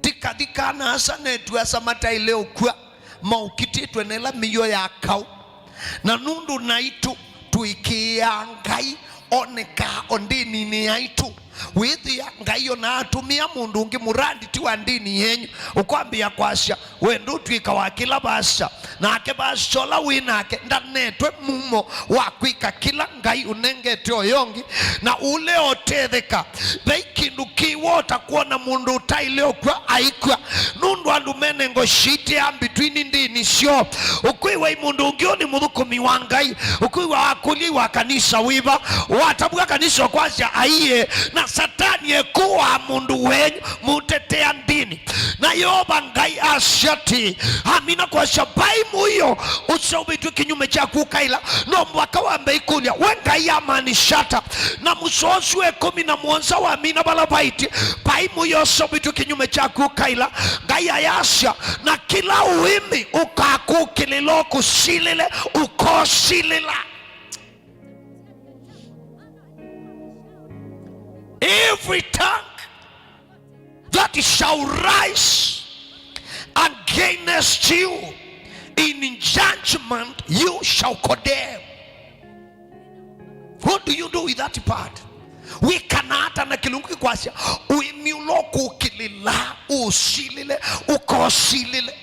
Tĩkathi kana asa netu asa mataĩle ũkw'a. Maũkitĩtwe na ĩla mĩio ya kaũ. Na nũndũ naitũ tũĩkĩĩaa Ngai onekaa o ndĩninĩ yaitũ, Wĩthĩa Ngai ona atũmĩa mũndũ ũngĩ mũrandi ti wa ndini yenyu, ũkwambĩa kwasya, we ndũtw'ĩka wa kĩla pastor, nake pastor ũla wĩ nake ndanetwe mumo wa kwĩka kĩla Ngai ũnengete ũyo ũngĩ, na ũle ũtetheka. Vai kĩndũ kĩwota kwona mũndũ ũtaĩle ũkw'a aikw'a, nũndũ andũ mene ngo ciitĩa mbitwini ndini syoo. Ũkwĩw'a ĩ mũndũ ũngĩ ũũ nĩ mũthũkũmi wa Ngai, ũkwĩw'a wakũlya ĩ wa kanisa wĩva, watavw'a kanisa ũkwasya aiee, na Satani ekũaa mũndũ wenyu mũtetea ndini. Na Yeova Ngai asya atĩĩ, amina kwasya, vai mũio ũseũvĩtw'e kĩnyume kyaku ũkaĩla, no mũvaka wambe ĩkũlya, we Ngai amaanisha ata? Na mũsoa ũsu wa ĩkũmi na mũonza wamina vala vaĩtye, vai mũio ũseũvĩtw'e kĩnyume kyaku ũkaĩla. Ngai ayasya, na kĩla ũĩmĩ ũkakũkĩlĩla ũkũsilĩle, ũkosilĩla. Every tongue that shall rise against you in judgment, you shall condemn. What do you do with that part? Wĩkana ata na kĩlungu kĩkwasya, ũĩmĩ ũla ũkũkĩlĩla, ũsilĩle, ũkosilĩle.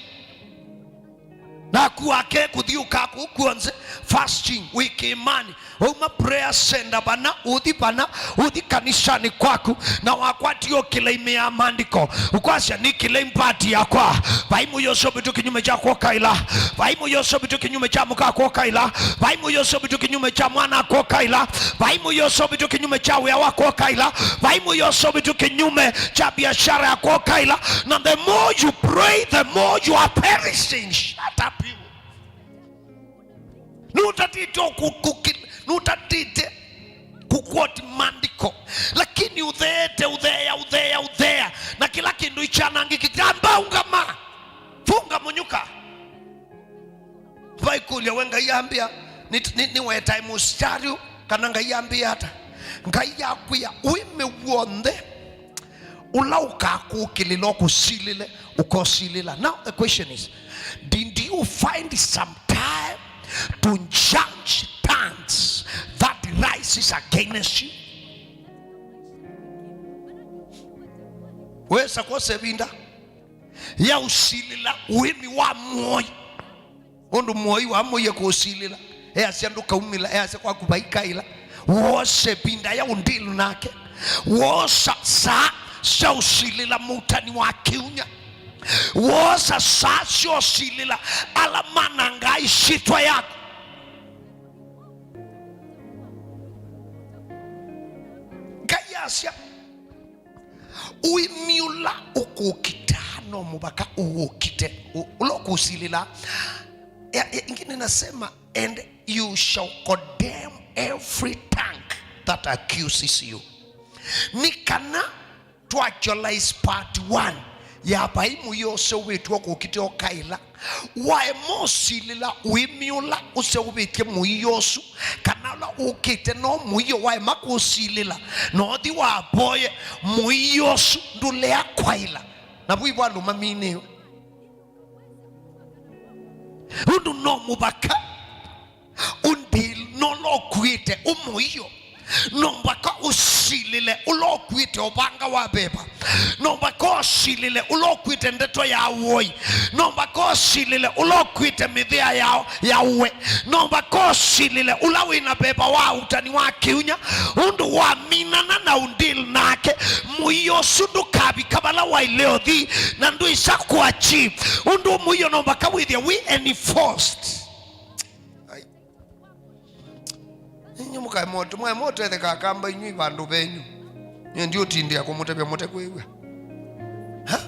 Naku wake kũthiũka kũu kw'onthe, fasting, wĩ kĩĩmanĩ, wauma prayer center vana, ũthi vana, ũthi kanisanĩ kwaku, na wakwatio kĩlai mĩa maandĩko, ũkwasya, nĩ kĩlai mbati yakwa, vai mũio ũseũvĩtw'e kĩnyume kyakwa ũkaĩla, vai mũio ũseũvĩtw'e kĩnyume kya mũkakwa ũkaĩla, vai mũio ũseũvĩtw'e kĩnyume kya mwanakwa ũkaĩla, vai mũio ũseũvĩtw'e kĩnyume kya wĩa wakwa ũkaĩla, vai mũio ũseũvĩtw'e kĩnyume kya biashara yakwa ũkaĩla. Na the more you pray, the more you are perishing. Shut up, you. Nũtatĩte kũ-, kũ-, nũtatĩte kũkwoti maandĩko, lakini ũtheete, ũtheea, ũtheea, ũtheea, na kĩla kĩndũ ikyanangĩkĩte. Amba ũngama. Funga mũnyuka. Vaikũlya, we Ngai ambĩa, nĩ, nĩ, nĩwetae mũsitarĩ ũ, kana Ngai ambĩa ata? Ngai akwĩa, ũĩmĩ w'onthe ũla ũkakũkĩlĩla ũkũsilĩle, ũkosilĩla. Now the question is, did you find some time to judge tongues that rises against you? Wesa kwosa ĩvinda ya ũsilĩla ũĩmĩ wa mũoi. Ũndũ mũoi wamũie kũsilĩla, easya ndũkaumĩla, easya kwaku vaikaĩla. Woosa ĩvinda ya ũndĩlu nake. Woosa saa sya ũsilĩla mũtani wa kĩunya. Woosa saa sya ũsilĩla ala manangaa ĩsyĩtwa yaku. Ngai asya, ũĩmĩ ũla ũkũkita, no mũvaka ũũkite, ũ-, ũla ũkũsilĩla. Ya, ya, ingine nasema, and you shall condemn every tongue that accuses you. Nĩ kana twa actualize part one ya vai mũio ũseũvĩtw'e ũkũkite ũkaĩla. Waema ũsilĩla ũĩmĩ ũla ũseũvĩtye mũio ũsu, kana ũla ũkĩte no mũio, waema kũsilĩla, na ũthi wavoye, mũio ũsu ndũlea kwaĩla. Na vu ivo andũ maminĩwe. Ũndũ no mũvaka ũndĩlu na ũla ũkuĩte ũmũio. No mũvaka ũsilĩle ũla ũkuĩte ũvanga wa veva. No mũvaka ũsilĩle ũla ũkuĩte ndeto ya ũoi. No mũvaka ũsilĩle ũla ũkuĩte mĩthĩa ya, ya ũwe. No mũvaka ũsilĩle ũla wĩ na veva wa ũtani wa kĩunya. Ũndũ waminana na ũndĩlu nake, mũio ũsu ndũkavika vala waĩle ũthi, na ndwĩsa kũachieve. Ũndũ mũio no mũvaka wĩthĩe wĩ enforced. Ai. Inyu mũkae moto, mwae moto etheka akamba inyu vandũ venyu. Nye ndiũtindĩa kũmũtavya mũte kwĩw'a. Ha?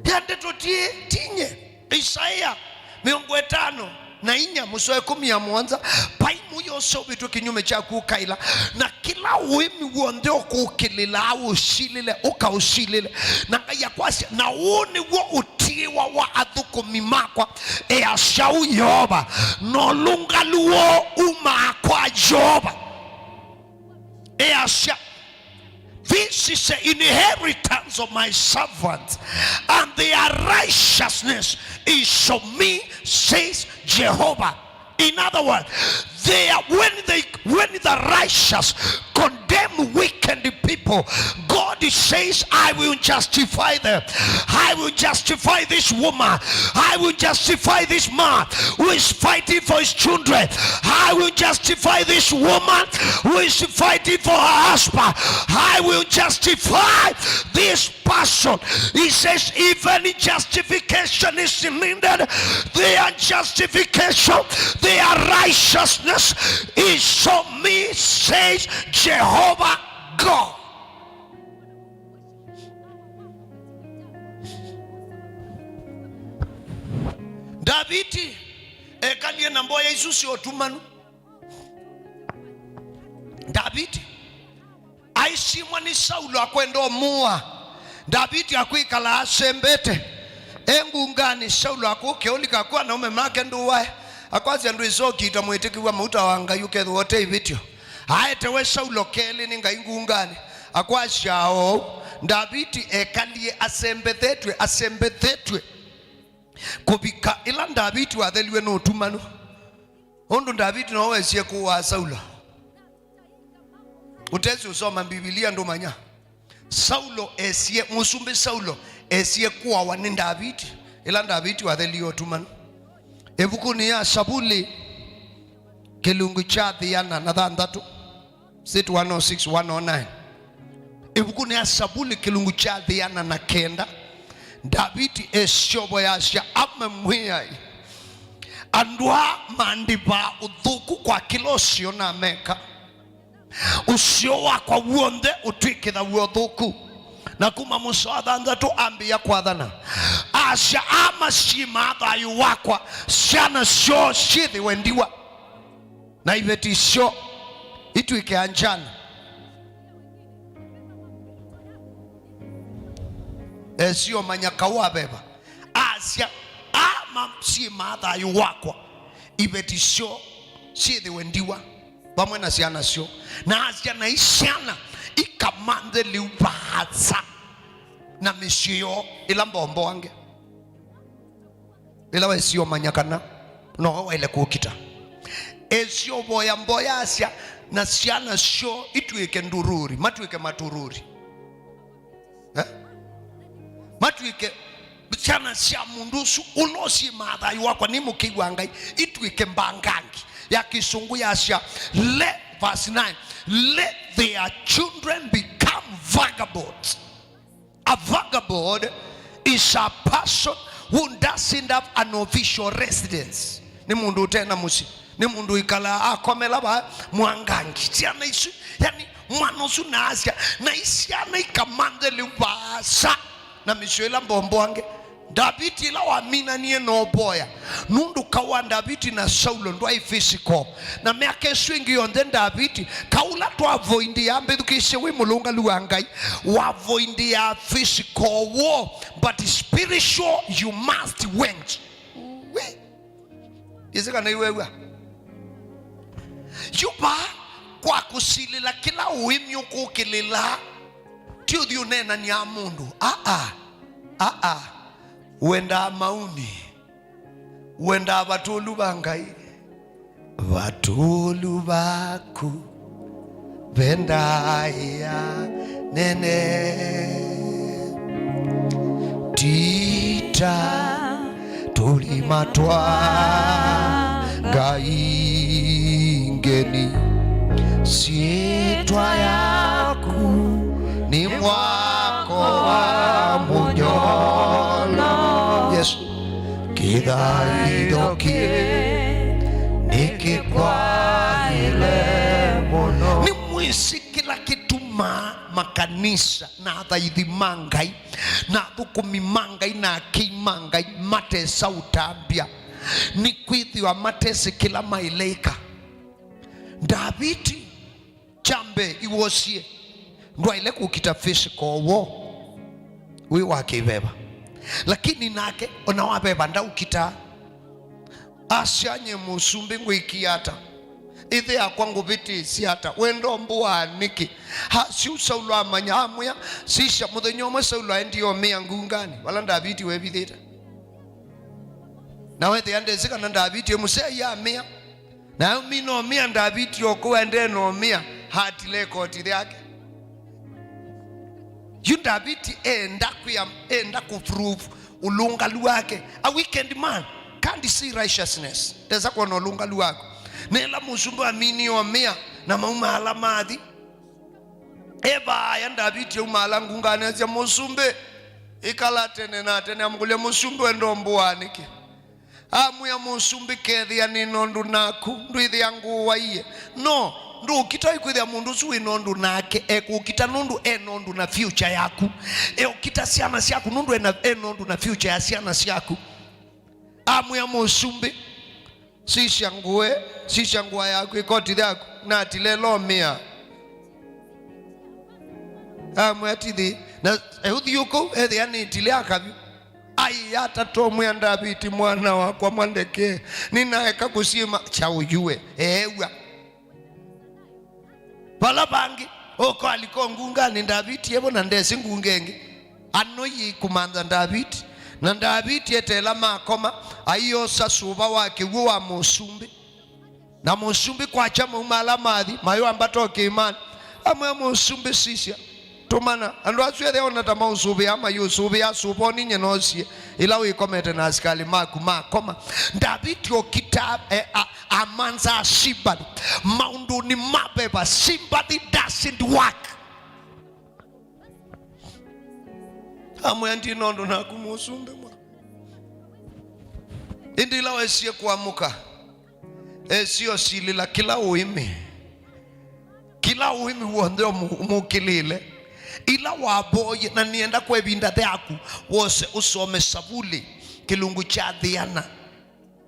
Ya ndeto ti, tinye. Isaia mĩongo ĩtano na inya mũsoa ĩkũmi na mũonza, vai mũio ũseũvĩtw'e kĩnyume kyaku ũkaĩla, na kĩla ũĩmĩ w'onthe ũkũkĩlĩla ũsilĩle, ũkaũsilĩle. Na Ngai akwasya, na ũũ nĩw'o ũtiĩwa wa athũkũmi makwa, easya ũu Yeova, na ũlũngalu woo umaa kwa Yeova, easya. This is the inheritance of my servants, and their righteousness is of me, says Jehovah. In other words, they are, when they, when the righteous condemn Them wicked people, God says, "I will justify them. I will justify this woman. I will justify this man who is fighting for his children. I will justify this woman who is fighting for her husband. I will justify this person." He says, "Even justification is needed. Their justification, their righteousness is so me, says Jehovah God." Ndaviti ekalie na mboya isu sya ũtumanu. Ndaviti aisimwa nĩ Saulo akwenda ũmũa. Ndaviti akwĩkala asembete e ngunganĩ. Saulo akũkĩa ũlika kwĩ anaume make ndũae, akwasya, "Ndwĩsa ũkita mwĩtĩkĩw'a mauta wa Ngai ũkethĩwa ũte ivĩtyo." Aetewe Saulo kelĩ nĩ Ngai ngunganĩ, akwasya oou. Ndaviti ekalie asembethetw'e, asembethetw'e kũvika ĩla Ndaviti watheliwe nĩ ũtumanu. Ũndũ Ndaviti no wesie kũaa Saulo. Ũtesi ũsoma Mbivilia ndũmanya. Saulo esie, mũsumbĩ Saulo esie kũawa nĩ Ndaviti ĩla Ndaviti wathelie ũtumanu. Ĩvukunĩ ya Savuli, kĩlungu kya thĩana na thanthatũ, sit one oh six, one oh nine. Ĩvukunĩ ya Savuli, kĩlungu kya thĩana na kenda, Ndaviti esyovoyasya, ame Mwĩai, andũ aa mandivaa ũthũku kwa kĩla ũseo nameka. Ũseo wakwa w'onthe ũtw'ĩkĩthaw'a ũthũku. Na kuma mũsoa wa thanthatũ ambĩĩa kwathana, asya, "Aa masimaa thayũ wakwa, syana syoo syĩthĩwe ndiwa, na iveti syoo itw'ĩke anjani." Esio manya kaũ aveva. Asya, "Aa masimaa thayũ wakwa, iveti syoo syĩthĩwe ndiwa vamwe na syana syoo." Na asya, "Nai syana ikamanthe lĩu vaasa na mĩsyĩ yoo ĩla mbomboange." Ĩla wesio manya kana nowe waĩle kũkita, esio voya mboya asya, "Na syana syoo itw'ĩke ndũrũri, matw'ĩke matũrũri." Eh? Matw'ĩke syana sya mũndũ ũsu ũla ũsimaa thayũ wakwa nĩ mũkĩi wa Ngai, itw'ĩke mbangangi. Ya kĩsũngũ yasya, let, verse nine, "Let their children become vagabonds." A vagabond is a person who doesn't have an official residence. Nĩ mũndũ ũte na mũsyĩ. Nĩ mũndũ ũikalaa akomela va mwangangi. Syana isu, yani, mwana ũsu naasya, "Nai syana ikamanthe lĩu vaasa na mĩsyĩ ĩla mbomboange." Ndaviti ĩla waminanie na ũvoya, nũndũ kaũ wa Ndaviti na Saulo ndwaĩ physical. Na myaka ĩsu ĩngĩ yonthe Ndaviti, kaũ ũla twavoindiaa, mbĩthukĩĩsye, wĩ mũlũngalu wa Ngai, wavoindiaa physical war, but spiritual you must wage. Wĩ. Ĩsĩ kana iwew'a. Yu vaa kwa kũsilĩla kĩla ũĩmĩ ũkũkĩlĩla, ti ũthi ũneenanĩa mũndũ. Aa, aa, wendaa mauni, wendaa vatũlu va Ngai. Vatũlu vaku ve ndaĩa nene, ti ta tũlima twa ngai ngeni. Syĩtwa yaku nĩ mwako wa mũnyolo. Yesu. Kĩthaitho kĩ nĩkĩkwaĩle mũno. Nĩmwĩsĩ kĩla kĩtumaa makanisa na athaithi ma Ngai na athũkũmi ma Ngai na akĩi ma Ngai matesa ũtambya? Nĩkwĩthĩwa matesĩ kĩla maĩle ĩka. Ndaviti Kya mbee, iwosie ndwaĩle kũkita physical war wĩ wa kĩveva. Lakini nake, ona wa veva ndaũkitaa. Asya, "Nyie mũsumbĩ ngwĩkie ata? Ĩthe yakwa ngũvĩtĩsye ata? We ndombũaa nĩkĩ?" Asya ũu Saulo amanya, amwĩa, sisya, mũthenya ũmwe Saulo aendie omĩa ngunganĩ vala Ndaviti wevithĩte. Na wethĩa ndesĩ kana Ndaviti e mũsei amĩa. Na aumina omĩa Ndaviti o kũu aendee na omĩa. Atile ĩkoti yake. Yu Ndaviti enda kwĩa, enda kũprove ũlũngalu wake. A wicked man can't see righteousness. Ndesa kwona ũlũngalu waku. Nĩla mũsumbĩ waminie o mĩa na mauma ala mathi. Evaaya Ndaviti aumaala ngunganĩ asya, "Mũsumbĩ, ĩkala tene na tene." Amũkũlya, "Mũsumbĩ, wenda ũmbũaa nĩkĩ?" Amwĩa, "Mũsumbĩ, kethĩa nĩ nũndũ naku, ndwĩthĩa ngũwaie. No, ndũkita kwĩthĩa mũndũ ũsu wĩ nũndũ nake ekũkita nũndũ e nũndũ na future yaku. Eũkita syana syaku nũndũ ena, e nũndũ na future ya syana syaku." Amwĩa, "Mũsumbĩ, sisya ngũe, sisya ngũa yaku, ĩkoti yaku, na atile lomĩa." Amwĩa, "Tithi." Na euthi ũkũ ethĩa nĩ tile akavyũ. Ai, atatomwĩa Ndaviti, "Mwana wakwa, mwandeke, nĩnaeka kũsyĩma." Kyaũyue eew'a. Vala vangĩ, ũko aliko ngunganĩ, Ndaviti evo na ndesĩ ngunga ĩngĩ. Anoi kũmantha Ndaviti, na Ndaviti eteela makoma, aiosa sũva wa kĩw'ũ wa mũsumbĩ. Na mũsumbĩ kwakya mauma ala mathi, mayũambata o kĩĩmanĩ. Amwĩa, "Mũsumbĩ, sisya, tũmana. Andũ asu ethĩ ona ta maũsũvĩa, mayũsũvĩa, sũva ũninye nosie, ĩla wĩkomete na asikalĩ maku makoma." Ndaviti okita, e, a, amanza sympathy. Maũndũnĩ ma veva, sympathy doesn't work. Amwĩa, "Ndi nũndũ naku, mũsumbĩ mwa." Ĩndĩ ĩla wesie kũamũka, esie ũsilĩla kĩla ũĩmĩ, kĩla ũĩmĩ w'onthe ũmũ-, ũmũkĩlĩle. Ĩla wavoye, na nĩenda kwa ĩvinda yaku, wose ũsome Savuli kĩlungu kya thĩana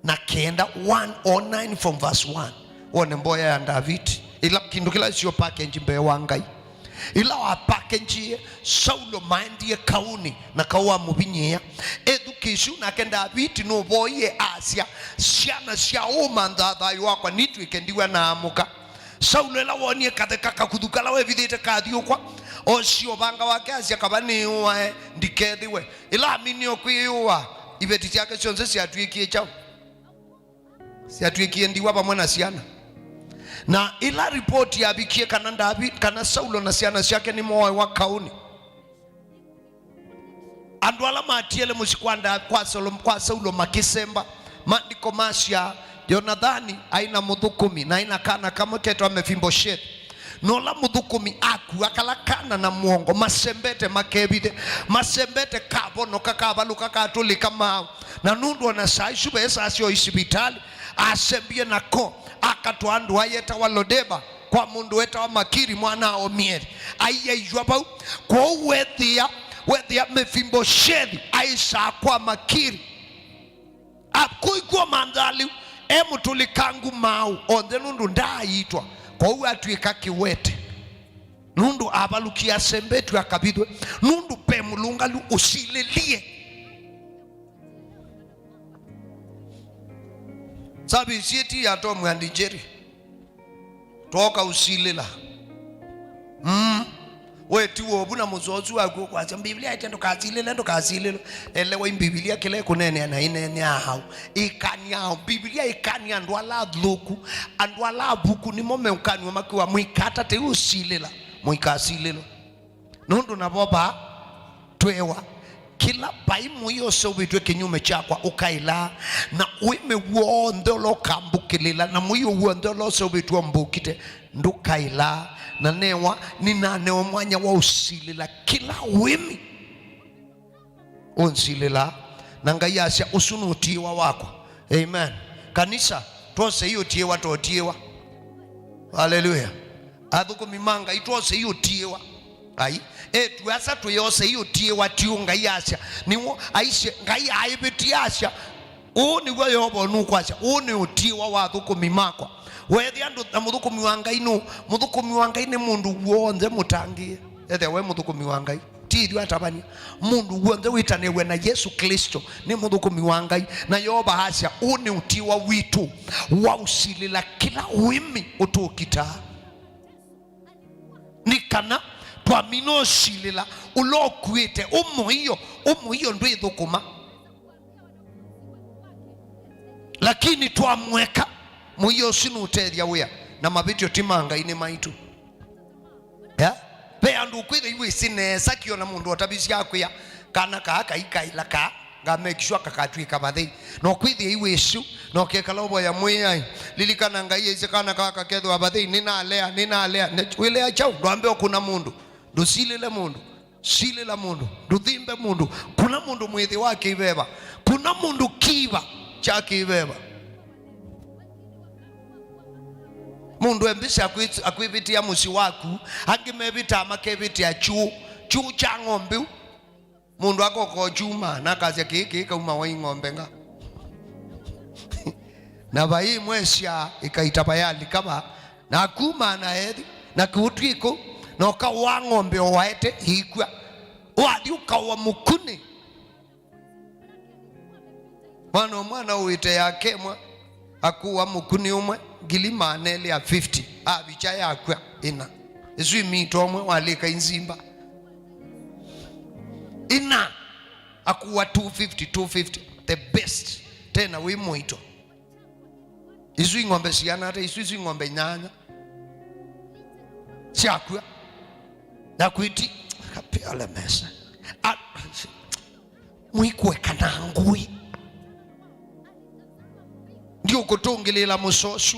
na kenda, one oh nine from verse one. Wone mboya ya Ndaviti, ĩla kĩndũ kĩla sio package mbee wa Ngai. Ĩla wa package, Saulo maendie kaũnĩ na kaũ wamũvinyĩĩa. Ethukĩĩsyu nake Ndaviti nũvoie asya, "Syana sya ũũ manthaa thayũ wakwa, nitw'ĩke ndiwa naamũka." Saulo ĩla wonie katheka kakuthu kala wevithĩte kathyũkwa, osie ũvanga wake asya, "Kava nĩũae, ndikethĩwe." Ĩla aminie o kwĩyũa, iveti syake syonthe syatw'ĩkie kyaũ? Syatw'ĩkie ndiwa vamwe na syana. Na ĩla ripoti yavikie kana Ndavi-, kana Saulo na syana syake nĩmooawa kaũnĩ, andũ ala matiele mũsyĩ kwa Nda-, kwa Solo-, kwa Saulo makĩsemba. Maandĩko masya, Yonathani aĩ na mũthũkũmi, na aĩ na kana kamwe ketwa Mefiboshethi. Na ũla mũthũkũmi akua, kala kana na mũongo, masembete makevithe, masembete kavonoka, kavalũka, katũlĩka maaũ. Na nũndũ ona saa isu ve saa syo isivitalĩ, asembie nako, akatwaa ndũa yetawa Lodeba kwa mũndũ wetawa Makiri mwana wa Omieli. Aiaĩw'a vau. Kwoou wethĩa, wethĩa Mefiboshethi aisaa kwa Makiri. Akũikw'a manthalĩ, e mũtũlĩkangu maaũ onthe nũndũ ndaaitwa, kwoou atw'ĩka kĩwete. Nũndũ avalũkie asembetw'e akavithwe, nũndũ ve mũlũngalu ũsilĩlye. Service ĩti ya Tom and Jerry. Twoka ũsilĩla. Mm. We ti wovu na mũsoosu waku ũkwasya, "Mbivilia ĩtya ndũkasilĩle, ndũkasilĩle." Elewa, i Mbivilia kĩla ĩkũneenea na ĩneenea aũ. Ĩkany'a aũ. Mbivilia ĩkany'a andũ ala athũku, andũ ala avuku nĩmo meũkanw'a makiwa, "Mũikatateĩ ũsilĩla, mũikasilĩlwe." Nũndũ navo vaa twewa, "Kĩla vai mũio ũseũvĩtw'e kĩnyume kyakwa ũkaĩlaa, na ũĩmĩ w'onthe ũla ũkambũkĩlĩla, na mũio w'onthe ũla ũseũvĩtw'e ũmbũkite ndũkaĩlaa." Na newa, nĩnanewe mwanya wa ũsilĩla kĩla ũĩmĩ ũnsilĩlaa. Na Ngai asya, "Ũsu nĩ ũtiĩwa wakwa." Amen. Kanisa, twosei ũtiĩwa ta ũtiĩwa. Haleluya. Athũkũmi ma Ngai, twosei ũtiĩwa. Ai, etu asa twĩosei ũtiĩwa, ti ũu Ngai asya. Nĩw'o aisye, Ngai aĩvĩtie asya, "Ũũ nĩw'o Yeova ũnũkwasya, ũũ nĩ ũtiĩwa wa athũkũmi makwa." Weethĩa ndũ na mũthũkũmi wa Ngai nũ, mũthũkũmi wa Ngai nĩ mũndũ w'onthe mũtangĩĩe. Ethĩa we mũthũkũmi wa Ngai. Ti ithyĩ atavany'a. Mũndũ w'onthe wĩtanĩw'e na Yesũ Klĩsto nĩ mũthũkũmi wa Ngai. Na Yeova asya, "Ũũ nĩ ũtiĩwa witũ wa ũsilĩla kĩla ũĩmĩ ũtũkitaa." Nĩ kana twamina ũsilĩla ũla ũkuĩte, ũmũio, ũmũio ndwĩthũkũma. Lakini twamũeka, mũio ũsu nũtethya wĩa, na mavĩtyo ti ma Ngai, nĩ maitũ. Ya? Ve andũ ũkwĩthĩa iwĩsĩ nesa kĩona mũndũ otavisye akwĩa, kana kaa kaikaĩla kaa, nga make sure kakatw'ĩka vathei. Na ũkwĩthĩa iwĩsĩ, na ũkekala ũvoya Mwĩai. Lilikana Ngai aisye kana kaa kakethĩwa vathei, nĩnalea, nĩnalea. Ne-, wĩlea kyaũ? Ndwambe ũkũna mũndũ. Ndũsilĩle mũndũ. Silĩla mũndũ. Ndũthimbe mũndũ. Kũna mũndũ mwĩthĩ wa kĩveva. Kũna mũndũ kĩva kya kĩveva. Mũndũ e mbĩsĩ akwĩ-, akwĩvĩtĩa mũsyĩ waku, angĩ mevĩtaa makevĩtĩa kyũũ, kyũũ kya ng'ombe ũu. Mũndũ akoka ũkyuma, na akasya, "Kĩĩ, kĩĩ kauma wa ing'ombe nga?" Na vai ĩmwe sya ĩkaita vayalika va, na akuma na ethi, na kĩũtw'ĩko, na ũkawa ng'ombe ũwaete, ĩikw'a. Wathi ũkawa mũkunĩ. Mwana ũmwe anaũĩte yake ĩmwe, akũa mũkunĩ ũmwe, ngili maana elĩ ya fifty, avikya yakw'a ĩna. Ĩsu imito ũmwe walĩka inzimba. Ĩna, akũa two fifty, two fifty, the best. Tena wĩ mũito. Isu ing'ombe siana ata? Isu, isu ing'ombe nyanya syakw'a. Na kwĩti, kapeale mesa. A-, Mwĩkũe kana ngũĩ. Ndiũkũtũngĩlĩĩla mũsosu.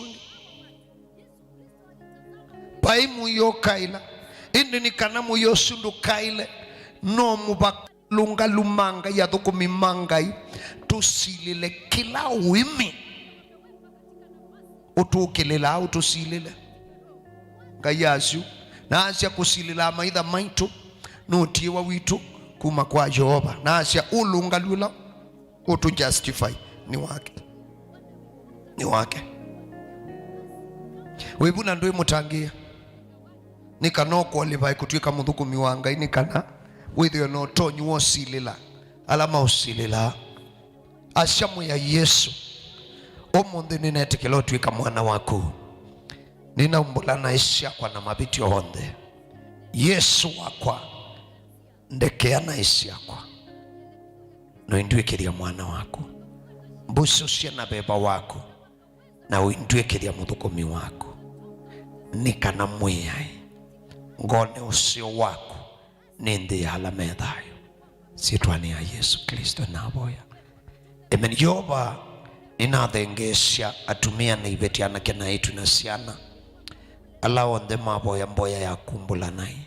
Vai mũio ũkaĩla. Ĩndĩ nĩ kana mũio ũsu ndũkaĩle, no mũvaka alũngalu ma Ngai, athũkũmi ma Ngai, tũsilĩle kĩla ũĩmĩ. Ũtũkĩlĩlaa, ũtũsilĩle. Ngai asyu, na asya kũsilĩla amaitha maitũ nĩ ũtiĩwa witũ kuma kwa Yeova. Na asya ũlũngalu ũla ũtũ justify nĩ wake. Nĩ wake. Wĩvu na ndwĩ mũtangĩĩa. Nĩ kana ũqualify kũtw'ĩka mũthũkũmi wa Ngai, nĩ kana wĩthĩwe na ũtonyi wa ũsilĩla ala maũsilĩlaa. Asya, Mwĩai Yesũ, ũmũnthĩ nĩnetĩkĩla ũtw'ĩka mwana waku. Nĩnaumbũla naĩ syakwa na mavĩtyo onthe. Yesũ wakwa, ndekea naĩ syakwa, na ũindw'ĩkĩthya mwana waku. Mbusũsye na veva waku, na ũindw'ĩkĩthya mũthũkũmi waku. Nĩ kana, Mwĩai, ngone ũseo waku nĩ nthĩ ya ala me thayũ. Syĩtwanĩ ya Yesũ Klĩsto navoya. Amen. Yeova, nĩnathengeesya atumĩa na iveti, anake na eĩtu na syana, ala onthe mavoya mboya ya kumbũla naĩ.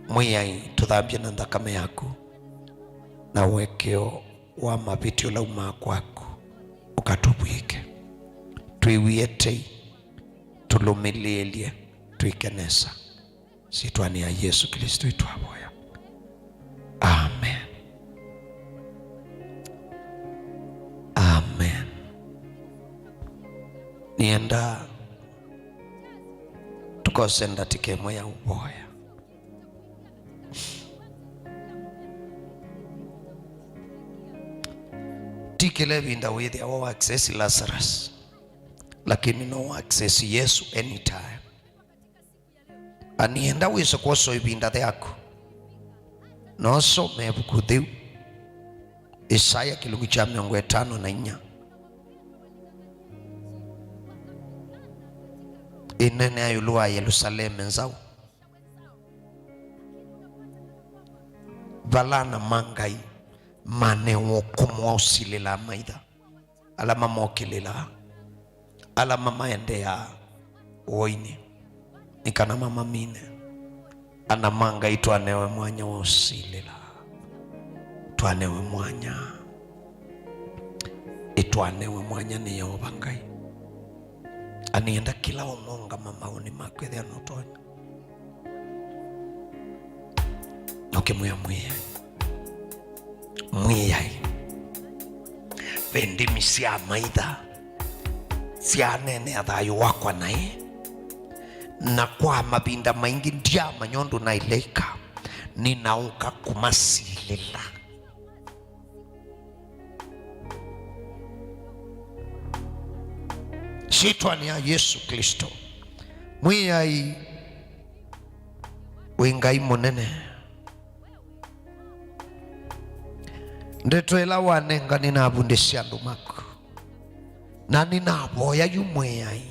Mwĩai, tũthambye na nthakame yaku, na ũekeo wa mavĩtyo ũla umaa kwaku ũkatũvw'ĩke. Twĩw'ĩe tei, tũlũmĩlĩĩlye, twĩke nesa. Syĩtwanĩ ya Yesũ Klĩsto nĩtwavoya. Amen. Amen. Nĩenda tũkose ndatĩka ĩmwe ya ũvoya. Ti kĩla ĩvinda wĩthĩawa wa access Lazarus, lakini no wa access Yesũ anytime. Anienda wĩse kwosa ĩvinda yaku, na ũsome ĩvuku theu, Isaya kĩlungu kya mĩongo ĩtano na inya. Ĩnenea ĩũlũ wa Yelusaleme nzaũ, vala ana ma Ngai manewa ũkũmũ wa ũsilĩla amaitha, ala mamokĩlĩlaa, ala mamaendeaa ũoinĩ, nĩ kana mamamine. Ana ma Ngai, twanewe mwanya wa ũsilĩla. Twanewe mwanya. Ĩtwanewe mwanya nĩ Yeova Ngai. Anienda kĩla ũmũngama maũnĩ maku ethĩa nũtonya. Na ũkĩmwĩa, Mwĩai, Mwĩai, ve ndĩmi sya maitha syaneenea thayũ wakwa naĩ, na kwa mavinda maingĩ ndyamanya ũndũ naĩle ĩka, nĩnaũka kũmasilĩla. Syĩtwanĩ ya Yesũ Klĩsto, Mwĩai wĩ Ngai mũnene. Ndeto ĩla wanenga nĩnavundĩsye andũ maku, na nĩnavoya yu, Mwĩai,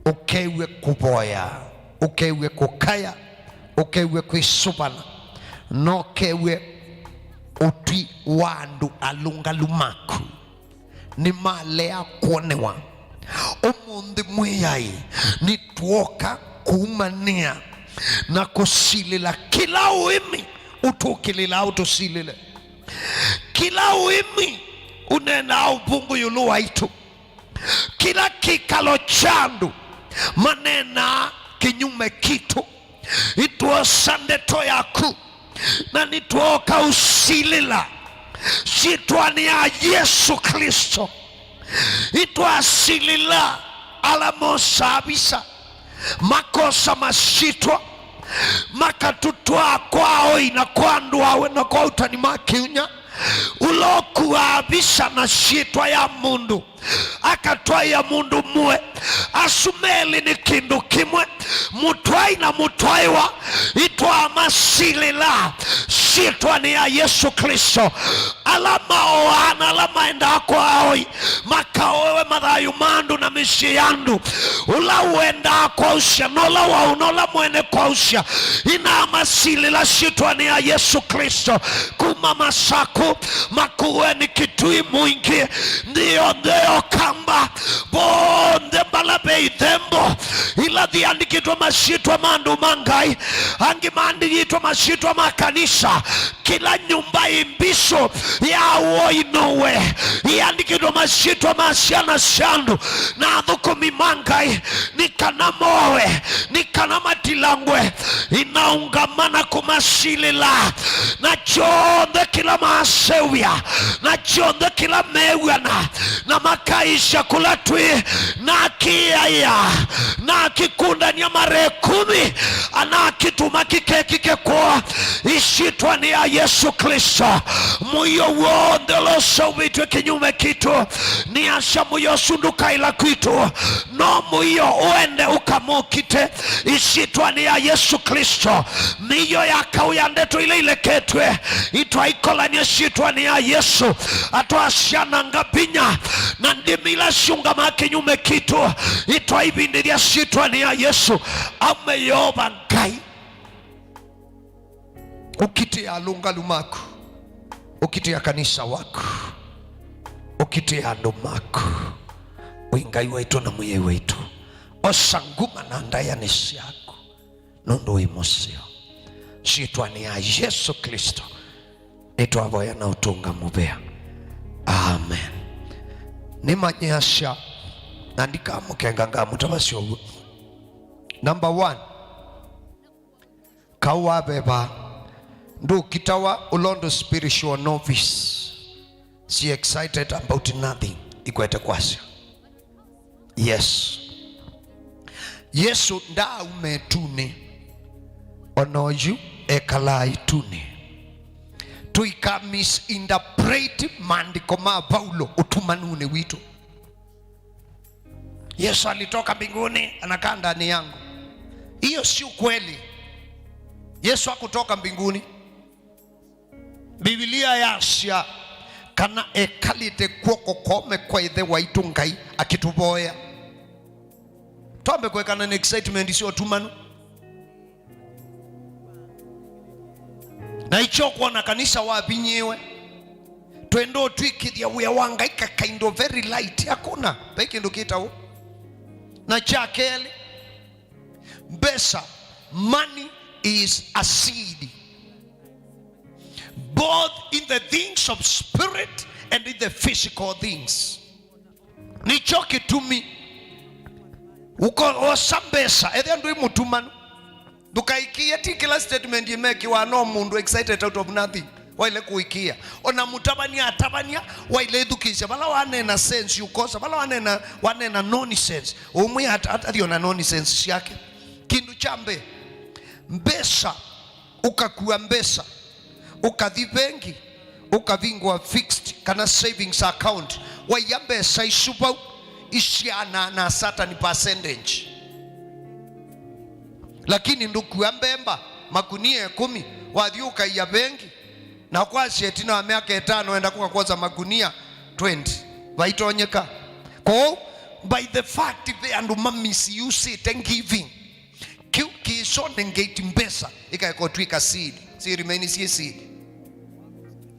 ũkew'e kũvoya ũkew'e kũkaya, ũkew'e kwĩsũvana, na ũkew'e ũtwi wa andũ alũngalu maku. Nĩmalea kwonĩwa. Ũmũnthĩ Mwĩai, nĩtwoka kũumanĩa na kũsilĩla kĩla ũĩmĩ ũtũkĩlĩlaa ũtũsilĩle. Kĩla ũĩmĩ ũneenaa ũvũngũ ĩũlũ waitũ. Kĩla kĩkalo kya andũ maneenaa kĩnyume kitũ, nĩtwosa ndeto yaku na nĩtwooka ũsilĩla syĩtwanĩ ya Yesũ Klĩsto. Nĩtwasilĩla ala mosaa visa, makosa masyĩtwa, makatũtwaa kwa aoi na kwa andũ awe na kwa aũtani ma kĩunya, ũla ũkuaa visa na syĩtwa ya mũndũ, akatwaĩa mũndũ ũmwe. Asu melĩ nĩ kĩndũ kĩmwe, mũtwai na mũtwaĩwa, nĩtwamasilĩla syĩtwanĩ ya Yesũ Klĩsto. Ala maoaa na ala maendaa kwa aoi, makaoewe mathayũ ma andũ na mĩsyĩ ya andũ. Ũla ũendaa kwaũsya, na ũla waũ, na ũla mwene kwaũsya, nĩnamasilĩla syĩtwanĩ ya Yesũ Klĩsto. Kuma Masakũ, Makueni, Kitui, Mwingi, nthĩ yonthe ya Ũkamba, vonthe vala ve ithembo ila thiandĩkĩtwe masyĩtwa ma andũ ma Ngai, angĩ maandĩkĩtwe masyĩtwa ma kanisa, kĩla nyũmba ĩ mbisũ ya ũinũwe, iandĩkĩtwe masyĩtwa ma syana sya andũ na athũkũmi ma Ngai, nĩ kana mowe, nĩ kana matilangwe, inaũngama na kũmasilĩla. Na kyonthe kĩla maseũvya, na kyonthe kĩla mew'ana, na makaisya kũla twĩ, na akĩaĩa, na akĩkundany'a mara ĩkũmi, ana akĩtuma kĩkekĩke kwoo, ĩsyĩtwanĩ ya Yesũ Klĩsto. Mũio w'onthe ũla ũseũvĩtw'e kĩnyume kitũ, nĩasya mũio ũsu ndũkaĩla kwitũ, no mũio ũende ũkamũkite, ĩsyĩtwanĩ ya Yesũ Klĩsto. Mĩio ya kaũ ya ndeto ila ileketw'e, nĩtwaikolany'a syĩtwanĩ ya Yesũ. Atwaasya na ngavinya na ndĩmi ila syũngamaa kĩnyume kitũ, nĩtwaivindĩthya syĩtwanĩ ya Yesũ. Aume Yeova Ngai, ũkitĩe alũngalu maku, ũkitĩe kanisa waku, ũkitĩe andũ maku. Wĩ Ngai waitũ na Mwĩai waitũ, osa nguma na ndaĩanĩ syaku, nũndũ wĩ mũseo. Syĩtwanĩ ya Yesũ Klĩsto nĩtwavoya na ũtũnga mũvea. Amen. Nĩmanyĩasya na ndikamũkenga, ngamũtavasya ũw'o. Number one, kaũ wa veva ndũkitawa ũla ũndũ spiritual novice. She excited about nothing, ikwete kwasya. Yes. Yesũ ndaauma ĩtunĩ, o na oyu ekalaa ĩtunĩ. Tũika misinterpret maandĩko ma Vaulo ũtumanunĩ witũ. Yesu alitoka mbinguni, anakaa ndani yangu. Hiyo si ukweli. Yesu hakutoka mbinguni. Biblia yasya kana ekalĩte kw'oko kũme kwa Ĩthe waitũ Ngai akĩtũvoya. Twambe kũekana na excitement sya ũtumanu. Na ikyo kwona kanisa wavinyĩĩwe. Twenda ũtw'ĩkĩthya wĩa wa Ngai ka kind of very light. Hakuna. Vai kĩndũ kĩtaũ. Na kya kelĩ, mbesa, money is a seed, both in the things of spirit and in the physical things. Nĩkyo kĩtumi ũko-, osa mbesa, ethĩa ndwĩ mũtumanu. Ndũkaĩkĩĩe, ti kĩla statement ĩmekĩwa no mũndũ excited out of nothing. Waile kũĩkĩĩa. Ona mũtavany'a atavany'a, waile ĩthukĩĩsya. Vala wanena sense, ũkosa. Vala wanena, wanena nonsense. Ũmwe at-, at-, athi ona nonsense syake. Kĩndũ kya mbee, mbesa, ũkakua mbesa, ũkathi vengi, ũkavingũa fixed kana savings account, waia mbesa isu vau, isyaanaa na certain percentage. Lakini ndũkua mbemba makunia ĩkũmi, wathi ũkaia vengi, na kwasya ĩtina wa myaka ĩtano enda kũka kwosa makunia twenty. Vaitonyeka. Kwoou, by the fact, ve andũ ma misuse-ĩte giving. Kĩu Iso nengate mbesa ikaeka ũtw'ĩka seed, si remain syĩ seed.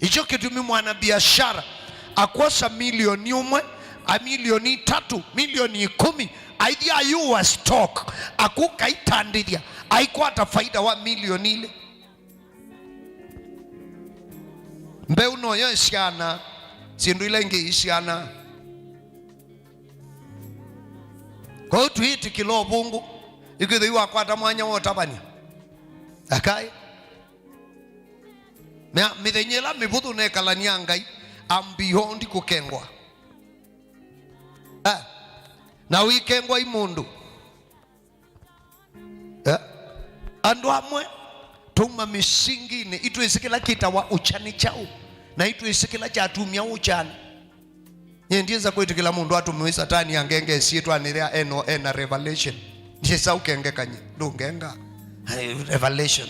Icho kĩtumi mwana biashara akwosa milioni ũmwe, a milioni itatũ, milioni ikũmi, aithi ayũa stock, akuka aitandĩthya, aikwata faida wa milioni ilĩ. Mbeũ noyo ĩsyana syĩndũ ila ingĩ isyana. Kwoou twĩtĩkĩla ũvũngũ, ĩkwĩthĩwa wakwata mwanya wa ũtavany'a. Akai. Mya-, mĩthenya ĩla mĩvũthũ nekalany'a Ngai, I'm beyond kũkengwa. Ah, na ũikengwa i mũndũ. Eh? Andũ amwe twauma mĩsinginĩ, itwĩsĩ kĩla kĩtawa ũkya nĩ kyaũ, na itwĩsĩ kĩla kyatumya ũkya. Nyie ndyĩsa kwĩtĩkĩla mũndũ atũmĩwe satani angenge syĩtwanĩ rĩa eno ena revelation. Ndyĩsa ũkengekany'e, ndũngenga. Ai, revelation.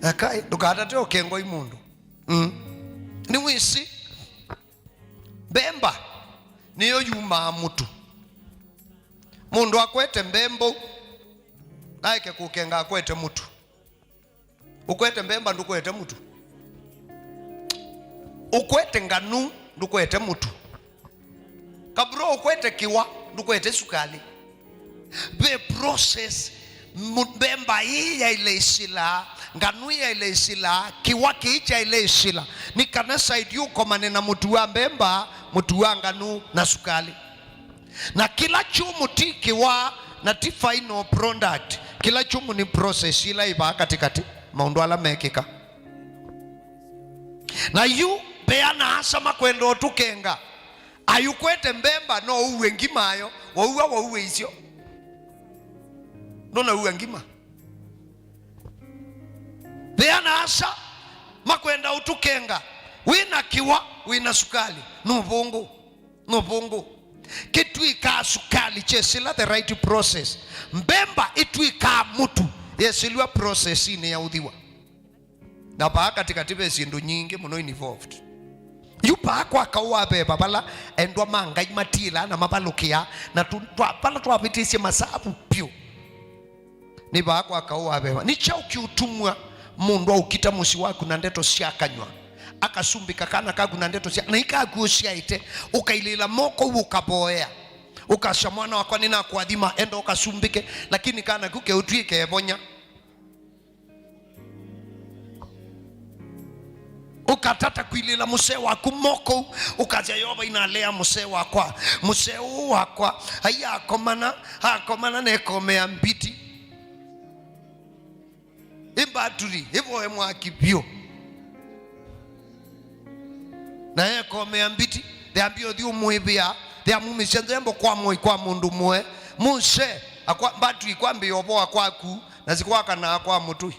Akai, ndũkatate ũkengwa i mũndũ. Mm. Nĩwĩsĩ, mbemba nĩyo yumaa mũtu. Mũndũ akwete mbemba ũu, naeke kũkenga akwete mũtu. Ũkwete mbemba ndũkwete mũtu. Ũkwete nganu ndũkwete mũtu. Kabro ũkwete kĩwa ndũkwete sukalĩ. Ve process, mu-, mbemba ĩĩ yaĩle ĩsila, nganu ĩĩ yaĩle ĩsila, kĩwa kĩĩ kyaĩle ĩsila, nĩ kana saidi ũkomane na mũtu wa mbemba, mũtu wa nganu na sukalĩ. Na kĩla kyumũ ti kĩwa na ti final product. Kĩla kyumũ nĩ process ĩla ĩvaa katĩkatĩ, maũndũ ala mekĩka. Na yu mbea na asa makwenda ũtũkenga. Ayũkwete mbemba no ũue ngima ayo, waua waue isyo. Ndũnaua ngima. Mbea na asa makwenda ũtũkenga. Wĩna kĩwa, wĩna sukalĩ, nũvũngũ. Nũvũngũ. Kĩtw'ĩkaa sukalĩ kyesĩla the right process. Mbemba ĩtw'ĩkaa mũtu yesĩlw'a processinĩ ya ũthiwa. Na vaa katĩkatĩ ve syĩndũ nyingĩ mũno involved. Yu vaa kwa kaũ wa veva vala endwa ma Ngai matiĩlaa na mavalũkĩaa, na tũ-, twa-, vala twavĩtĩsye masavu vyũ. Nĩ vaa kwa kaũ wa veva. Nĩ kyaũ kĩũtumw'a mũndũ aũkita mũsyĩ waku na ndeto sya kanyw'a? Akasumbĩka kana kaku na ndeto sya, na ikaku ũsyaĩte, ũkailĩĩla moko ũu ũkavoea. Ũkasya, "Mwana wakwa, nĩnakũathima, enda ũkasumbĩke," lakini kana ku keũtw'ĩke evonya. Ũkatata kwilĩla mũsee waku moko, ũkasya, "Yeova, inalea mũsee wakwa, mũsee ũũ wakwa, ai akomana, akomana nekomea mbiti." Ĩ mbaturi ĩvoe mwaki vyũ. Na ekomea mbiti, theambia ũthi ũmwĩvĩa, theamumisya nzembo kwa mũi kwa mũndũ mũe. Mũsee, akwa, mbaturi kwambĩĩa ũvoa kwaku, na sikwakanaa kwa mũtũi.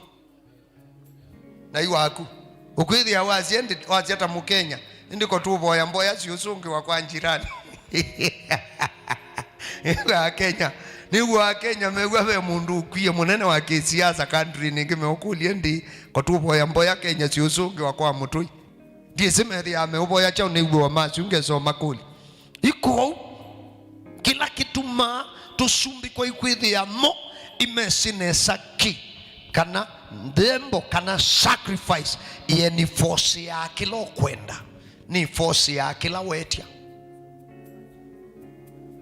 Na yu waku. Ũkwĩthĩa wasya ĩndĩ, wasya ta Mũkenya, ĩndĩ ko tũvoya mboya siũsũngĩwa kwa njirani. Nĩw'o Akenya, nĩw'o Akenya mew'a ve mũndũ ũkwie mũnene wa kĩsiasa country nĩngĩ meũkũlya ĩndĩ, ko tũvoya mboya Kenya siũsũngĩwa kwa mũtũi. Ndyĩsĩ methĩaa meũvoya kyaũ nĩw'o masu ngeso makũlya. Ikoou, kĩla kĩtumaa tũsumbĩkwa ikwĩthĩa mo imesĩ nesa kĩ, kana nthembo, kana sacrifice, ĩe nĩ force ya kĩla ũkwenda, nĩ force ya kĩla wetya.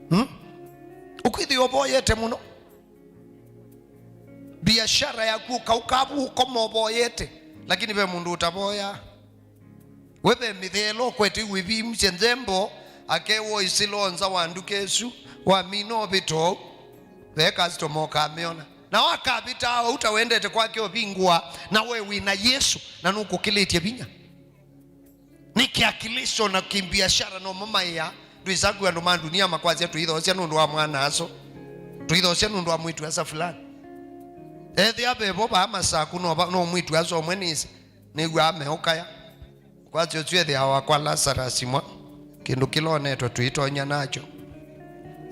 Hmm? Ũkwĩthĩa ũvoyete mũno. Biashara yaku ũkaũkavu ũkoma ũvoyete, lakini ve mũndũ ũtavoyaa. We ve mĩtheelo ũkwete wĩvimusye nzembo, akewa ĩsĩlo nza wa nduka ĩsu, wamina ũvĩta ũu, ve customer ũkamĩona. Na wakavĩta ũu ta wendete kwake ũvingũa, na we wĩna Yesũ, na nũkũkĩlĩtye vinya. Nĩ kĩakilĩsyo na kĩmbiashara nomo maĩa, ndwĩsa kwĩw'a andũ ma ndunia makwasya tũithoosya nũndũ wa mwana-a-asa, tũithoosya nũndũ wa mwĩĩtu-a-asa fulani. Ethĩa vevo vaa Masaku no va-, no mwĩĩtu-a-asa ũmwe nĩsĩ. Nĩw'aa meũkaya. Kwasya ũsu ethĩawa kwa Lazarus mwa kĩndũ kĩla onetwe tũitonya nakyo.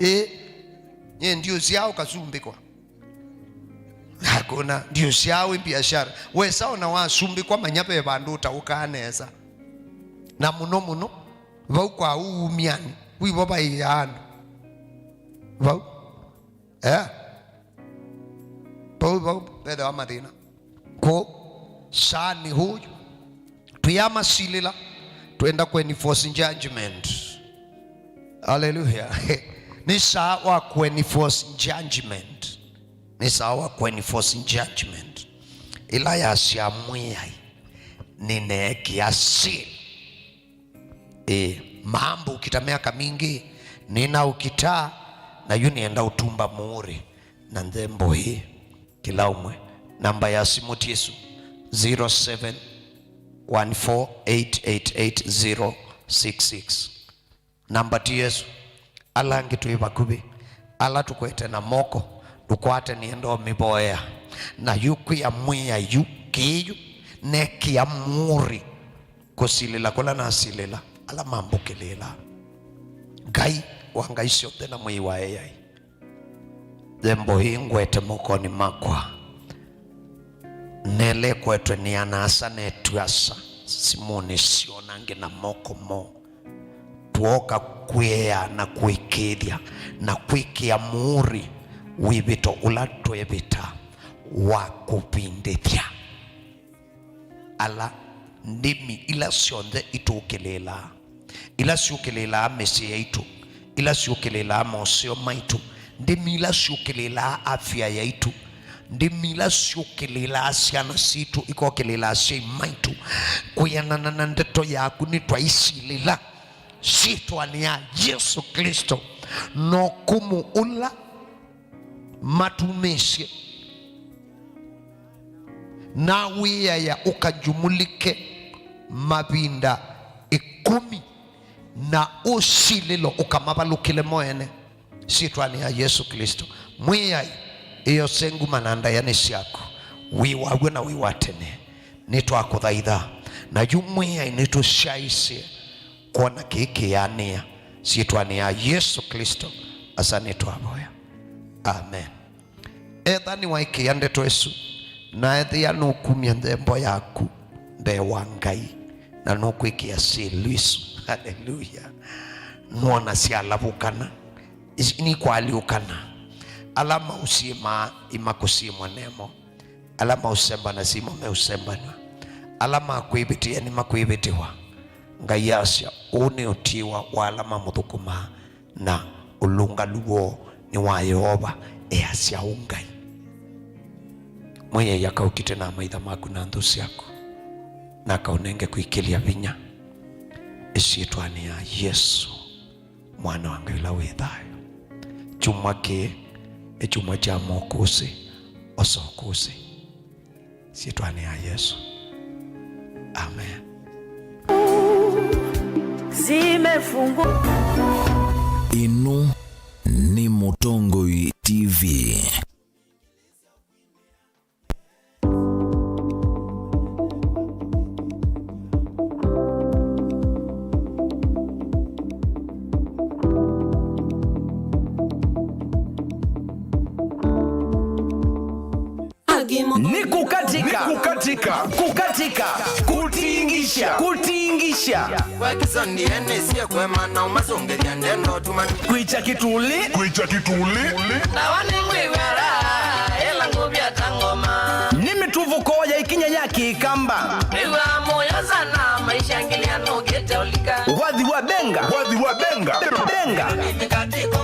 Ĩ, nyie ndiũsyaa ũkasumbĩkwa. Hakuna, ndiũsyaa wĩ mbiashara. Wesa ona wasumbĩkwa, manya ve vandũ ũtaũkaa nesa. Na mũno mũno, vau kwa uumyani, wĩvo vaĩaa andũ. Vau. Eh? Vau, vau vethĩwa mathĩna. Kũ, saani ũyu. Twĩamasilĩla, twenda kũ enforce judgment. Hallelujah. Nĩ saa wa kũ enforce judgment. Nĩ saa wa kũ enforce judgment. Ĩla yasya Mwĩai, nĩneekĩa seal. Ĩĩ, maambũkita myaka mingĩ, nĩnaũkita, na yu nĩenda ũtumba mũũrĩ na nthembo ĩĩ. Kĩla ũmwe. Namba ya simũ ti ĩsu, zero seven one four eight eight eight zero six six. Namba ti ĩsu. Ala angĩ twĩ vakuvĩ, ala tũkwete na moko, tũkwate nĩenda ũmĩvoea. Na yu kwĩa Mwĩai yu, kĩĩ yu, nekĩa mũũrĩ kũsilĩla kũla nasilĩla ala mambũkĩlĩĩla. Ngai wa ngai syonthe na Mwĩai wa eai. Nthembo ĩĩ ngwete mokonĩ makwa. Nelekwetwe nĩ ana-a-asa na etu-a-asa simũnĩ syoo na angĩ na moko moo. Twooka kwĩea na kũĩkĩĩthya na kwĩkĩa mũũrĩ wĩvĩto ũla twevĩta wa kũvindĩthya ala ndĩmi ila syonthe itũkĩlĩĩlaa, ila syũkĩlĩĩlaa mĩsyĩ yaitũ, ila syũkĩlĩĩlaa moseo maitũ, ndĩmi ila syũkĩlĩĩlaa afya yaitũ, ndĩmi ila syũkĩlĩĩlaa syana sitũ, ikokĩlĩĩlaa asyai maitũ. Kwĩanana na ndeto yaku nĩtwaisilĩla syĩtwanĩ ya Yesũ Klĩsto, na ũkũmũ ũla matumĩsye, na wĩaya ũkajumulike mavinda ĩkũmi, na ũsilĩlo ũkamavalũkĩle mo ene. Syĩtwanĩ ya Yesũ Klĩsto, Mwĩai, ĩose nguma na ndaĩa nĩ syaku, wĩ wa w'o na wĩ wa tene. Nĩtwakũthaitha, na yu Mwĩai nĩtũsyaĩĩsye kwona kĩĩ kĩanĩa. Syĩtwanĩ ya Yesũ Klĩsto, asa nĩtwavoya. Amen. Ethĩwa nĩwaĩkĩĩa ndeto ĩsu, na ethĩwa nũkumya nthembo yaku mbee wa Ngai, na nũkwĩkĩa syĩlũ ĩsu. Haleluya. Nũona syalavũkana, is-, nikwaalyũkana. Ala maũsyĩmaa, imakũsyĩmwa nemo. Ala maũsembana simo meũsembanw'a. Ala makwĩvĩtĩa nĩmakwĩvĩtĩwa. Ngai asya, ũũ nĩ ũtiĩwa wa ala mamũthũkũmaa, na ũlũngalu woo nĩ wa Yeova, easya ũu Ngai. Mwĩai akaũkite na amaitha maku na nthũ syaku, na akaũnenge kwĩkĩlya vinya. Ĩsyĩtwanĩ ya Yesũ. Mwana wa Ngai ũla wĩ thayũ. Kyumwa kĩĩ nĩ kyumwa kya mokũsĩ, osa ũkũsĩ. Syĩtwanĩ ya Yesũ. Amen. Zimefungwa. Ĩno nĩ Mũtongoi T V. Nĩ kũkatika. Nĩ kũkatika. Kũkatika. Kũtingisha. Kũtingisha. Kwa kĩsoni ene sie kwema na umasongethya ndendo tuma. Kwĩkya kĩtulĩ. Kwĩkya kĩtulĩ. Ndawa nĩ ngwĩw'ara, ĩla ngũvya ta ngoma. Nĩ mĩtũvũko ya ĩkinya ya kĩkamba. Nĩw'a mũyo sana, maisha nginya nũkĩte ũlika. Wathi wa benga. Wathi wa benga. Benga. Nĩ katiko